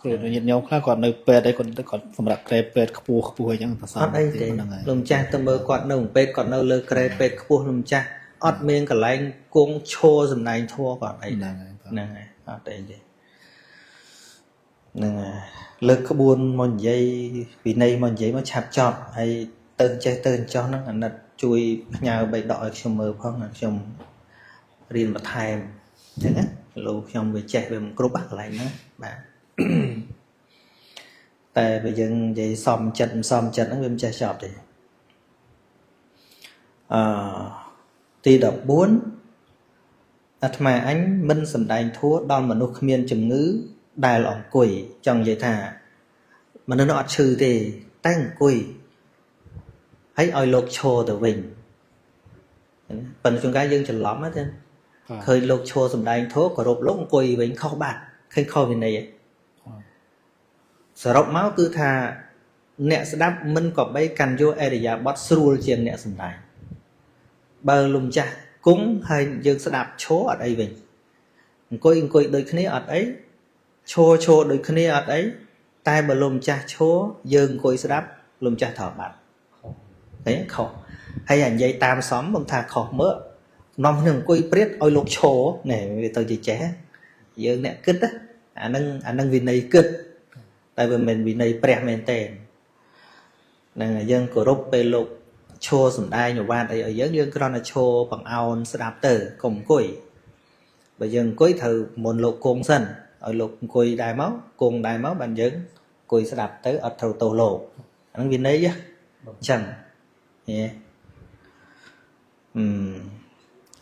ព្រោះញាតិញោមខ្លះគាត់នៅពេទ្យអីគាត់គាត់សម្រាប់ក្រែពេទ្យខ្ពស់ខ្ពស់អីចឹងប្រសង អត់អីទេលោកម្ចាស់ទៅមើលគាត់នៅពេទ្យគាត់នៅលើក្រែពេទ្យខ្ពស់លោកម្ចាស់អត់មានកន្លែងគង់ឈរសំដែងធម៌គាត់អី ហ្នឹងហើយ ហ្នឹងហើយអត់អីទេហ្នឹងហើយលើកក្បួនមកនិយាយវិន័យមកនិយាយមកឆាប់ចប់ហើយទៅចេះទៅចោះហ្នឹងអាណិតជួយផ្ញើបៃដកឲ្យខ្ញុំមើលផងខ្ញុំរៀនបន្ថែមអញ្ចឹងណាលោកខ្ញុំវាចេះវាមិនគ្រប់កន្លែងហ្នឹងបាទតែបើយើងនិយាយសមចិត្តមិនសមចិត្តហ្នឹងវាមិនចេះចប់ទេអឺទី14អាត្មាអញមិនសំដែងធัวដល់មនុស្សគ្មានជំងឺដែលអង្គុយចង់និយាយថាមនុស្សនោះអត់ឈឺទេតែអង្គុយហើយឲ្យលោកឈរទៅវិញប៉ុន្តែជួនកាលយើងច្រឡំទេឃើញលោកឈរសំដែងធัวគោរពលោកអង្គុយវិញខុសបាត់ឃើញខុសវិន័យសរុបមកគឺថាអ្នកស្ដាប់មិនក៏បីកាន់យកអរិយាបថស្រួលជាងអ្នកសំដែងបើលោកម្ចាស់គង់ហើយយើងស្ដាប់ឈរអត់អីវិញអង្គុយអង្គុយដូចគ្នាអត់អីឈរឈរដូចគ្នាអត់អីតែបើលោកម្ចាស់ឈរយើងអង្គុយស្ដាប់លោកម្ចាស់ត្រូវបាត់ឃើញខុសហើយអានិយាយតាមសមខ្ញុំថាខុសមើលនាំគ្នាអង្គុយព្រាតឲ្យលោកឈរនេះវាទៅជាចេះយើងអ្នកគិតអានឹងវិន័យគិតតែវាមិនវិន័យព្រះមែនទេហ្នឹងយើងគោរពពេលលោកឈរសំដែងវ៉ាតអីឲ្យយើងយើងគ្រាន់តែឈរបង្អោនស្ដាប់ទៅកុំអង្គុយបើយើងអង្គុយត្រូវមុនលោកគង់សិនឲ្យលោកអង្គុយដែរមកគង់ដែរមកបានយើងអង្គុយស្ដាប់ទៅអត់ត្រូវទោសលោកអាហ្នឹងវិន័យអញ្ចឹងហេ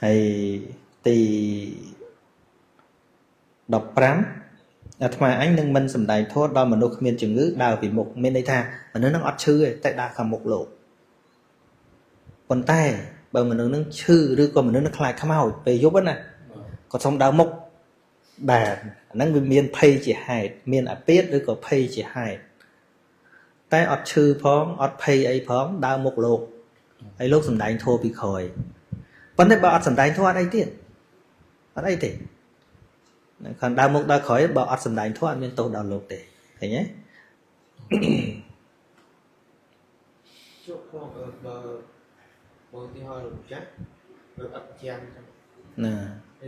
ហើយទី15អាត្មាអញនឹងមិនសំដែងធម៌ដល់មនុស្សគ្មានជំងឺដើរពីមុខមានន័យថាមនុស្សនឹងអត់ឈឺទេតែដើរខាងមុខលោកប៉ុន្តែបើមនុស្សនឹងឈឺឬក៏មនុស្សនឹងខ្លាចខ្មោចពេលយប់ណាគាត់សុំដើរមុខបាទអាហ្នឹងវាមានភ័យជាហេតុមានអាពាធឬក៏ភ័យជាហេតុតែអត់ឈឺផងអត់ភ័យអីផងដើរមុខលោកហើយលោកសំដែងធម៌ពីក្រោយប៉ុន្តែបើអត់សំដែងធម៌អត់អីទៀតអត់អីទេគ្រាន់ដើរមុខដើរក្រោយបើអត់សំដែងធម៌អត់មានទោសដល់លោកទេឃើញទេជួបផងបើបើទីហោលោកចាស់លោកអត់ជាងចឹងណា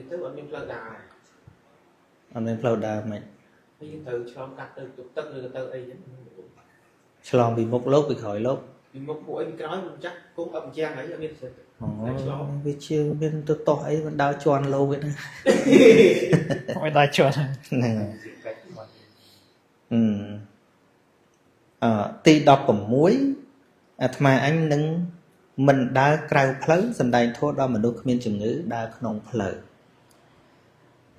ទៅអត់មានផ្លូវដើរអត់មានផ្លូវដើរមិនហើយយើងត្រូវឆ្លងកាត់ទៅទុកទឹកឬទៅអីចឹងឆ្លងពីមុខលោកពីក្រោយលោកពីមុខពួកអីពីក្រោយលោកចាស់គង់អត់ជាងហើយអត់មានសិទ្ធឆ្លងវាជាមានទៅតោះអីមិនដើរជន់លោកទេណាមិនដើរជន់ហ្នឹងទី16អាត្មាអញនឹងមិនដើរក្រៅផ្លូវសំដែងធម៌ដល់មនុស្សគ្មានជំងឺដើរក្នុងផ្លូវ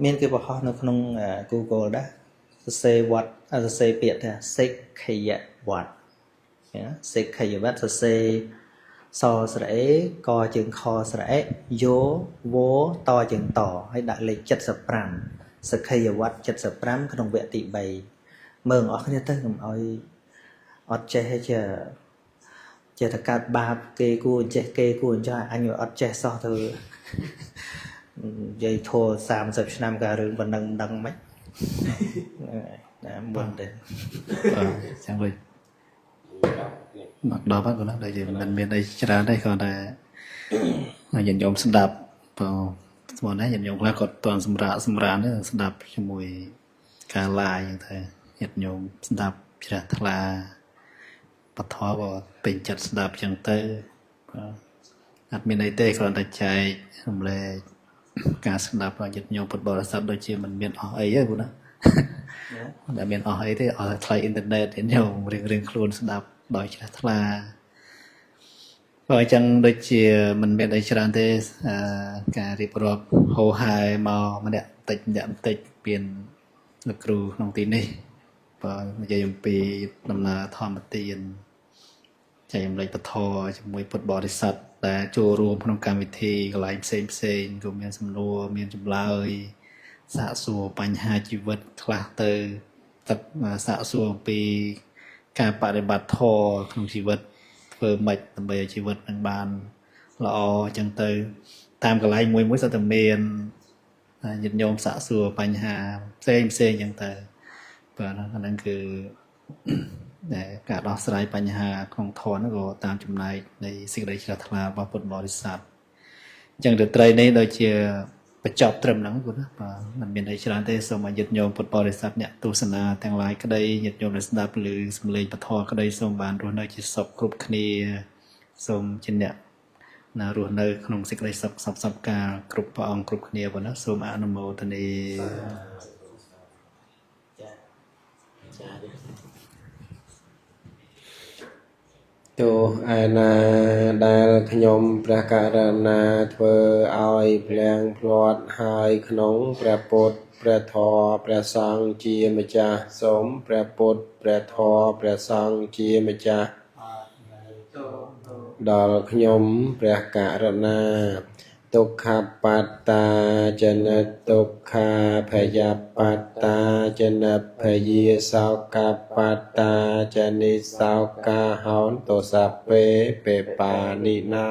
មានគេបង្ហោះនៅក្នុង Google ដែរសរសេរវត្តសរសេរពាក្យថាសិក្ខយវត្តសិក្ខយវត្តសរសេរសស្រអេកជើងខស្រអេយោវតជើងតហើយដាក់លេខ75សិក្ខយវត្ត75ក្នុងវគ្គទី3មើលអស់គ្នាទៅកុំឲ្យអត់ចេះទេជាចេះតែកើតបាបគេគួរចេះគេគួរអញ្ចឹងអញអត់ចេះសោះទៅនិយាយធัว30ឆ្នាំការរឿងប៉ុណ្ណឹងមិនដឹងមិនណាមុនទេបាទចាំវិញមកដល់ហ្នឹងគាត់ណាដែលយើងមិនមានអីច្រើនទេគ្រាន់តែញាតិញោមស្ដាប់បើស្មោះណាញាតិញោមខ្លះគាត់តន់សម្រាកសម្រានទេស្ដាប់ជាមួយការឡាយហ្នឹងតែញាតិញោមស្ដាប់ជ្រះថ្លាបទក៏ពេញចិត្តស្ដាប់ចឹងទៅបាទអត់មានអីទេគ្រាន់តែចែករំលែកការស្ដាប់របស់ញាតិញោមពុទ្ធបរិស័ទដូចជាមិនមានអស់អីទេព្រោះណាមិនមានអស់អីទេអស់ថ្លៃអ៊ីនធឺណិតញាតិញោមរៀងៗខ្លួនស្ដាប់ដោយជ្រះថ្លាបើអញ្ចឹងដូចជាមិនមានអីច្រើនទេការរៀបរាប់ហោហែមកម្នាក់បន្តិចម្នាក់បន្តិចមានលោកគ្រូក្នុងទីនេះបើនិយាយអំពីដំណើរធម្មទានចែករំលែកពធជាមួយពុទ្ធបរិស័ទដែលចូលរួមក្នុងកម្មវិធីកន្លែងផ្សេងផ្សេងក៏មានសំណួរមានចម្លើយសាកសួរបញ្ហាជីវិតខ្លះទៅទឹកសាកសួរអំពីការបដិបត្តិធម៌ក្នុងជីវិតធ្វើម៉េចដើម្បីឲ្យជីវិតនឹងបានល្អអញ្ចឹងទៅតាមកន្លែងមួយមួយសុទ្ធតែមានញាតិញោមសាកសួរបញ្ហាផ្សេងផ្សេងអញ្ចឹងទៅ បាទអាហ្នឹងគឺដែលការដោះស្រាយបញ្ហាក្នុងធម៌ហ្នឹងក៏តាមចំណែកនៃសេចក្តីជ្រះថ្លារបស់ពុទ្ធបរិស័ទអញ្ចឹងរាត្រីនេះដូចជាបញ្ចប់ត្រឹមហ្នឹងគូណាបាទមិនមានអីច្រើនទេសូមឲ្យញាតិញោមពុទ្ធបរិស័ទអ្នកទស្សនាទាំងឡាយក្តីញាតិញោមដែលស្ដាប់ឬសំឡេងពធក្តីសូមបានរស់នៅជាសុខគ្រប់គ្នាសូមជាអ្នកណារស់នៅក្នុងសេចក្តីសុខសពសពកាលគ្រប់ព្រះអង្គគ្រប់គ្នាប៉ុណ្ណាសូមអនុមោទនា ទោះឯណាដែលខ្ញុំព្រះករុណាធ្វើឲ្យភ្លៀងភ្លាត់ហើយក្នុងព្រះពុទ្ធព្រះធម៌ព្រះសង្ឃជាម្ចាស់សូមព្រះពុទ្ធព្រះធម៌ព្រះសង្ឃជាម្ចាស់ដល់ខ្ញុំព្រះករុណាទុក្ខបត្តាចនិតទុក្ខាភយបត្តាចនិភយាសោកបត្តាចនិសោកាហោនទសពេពេបានិណោ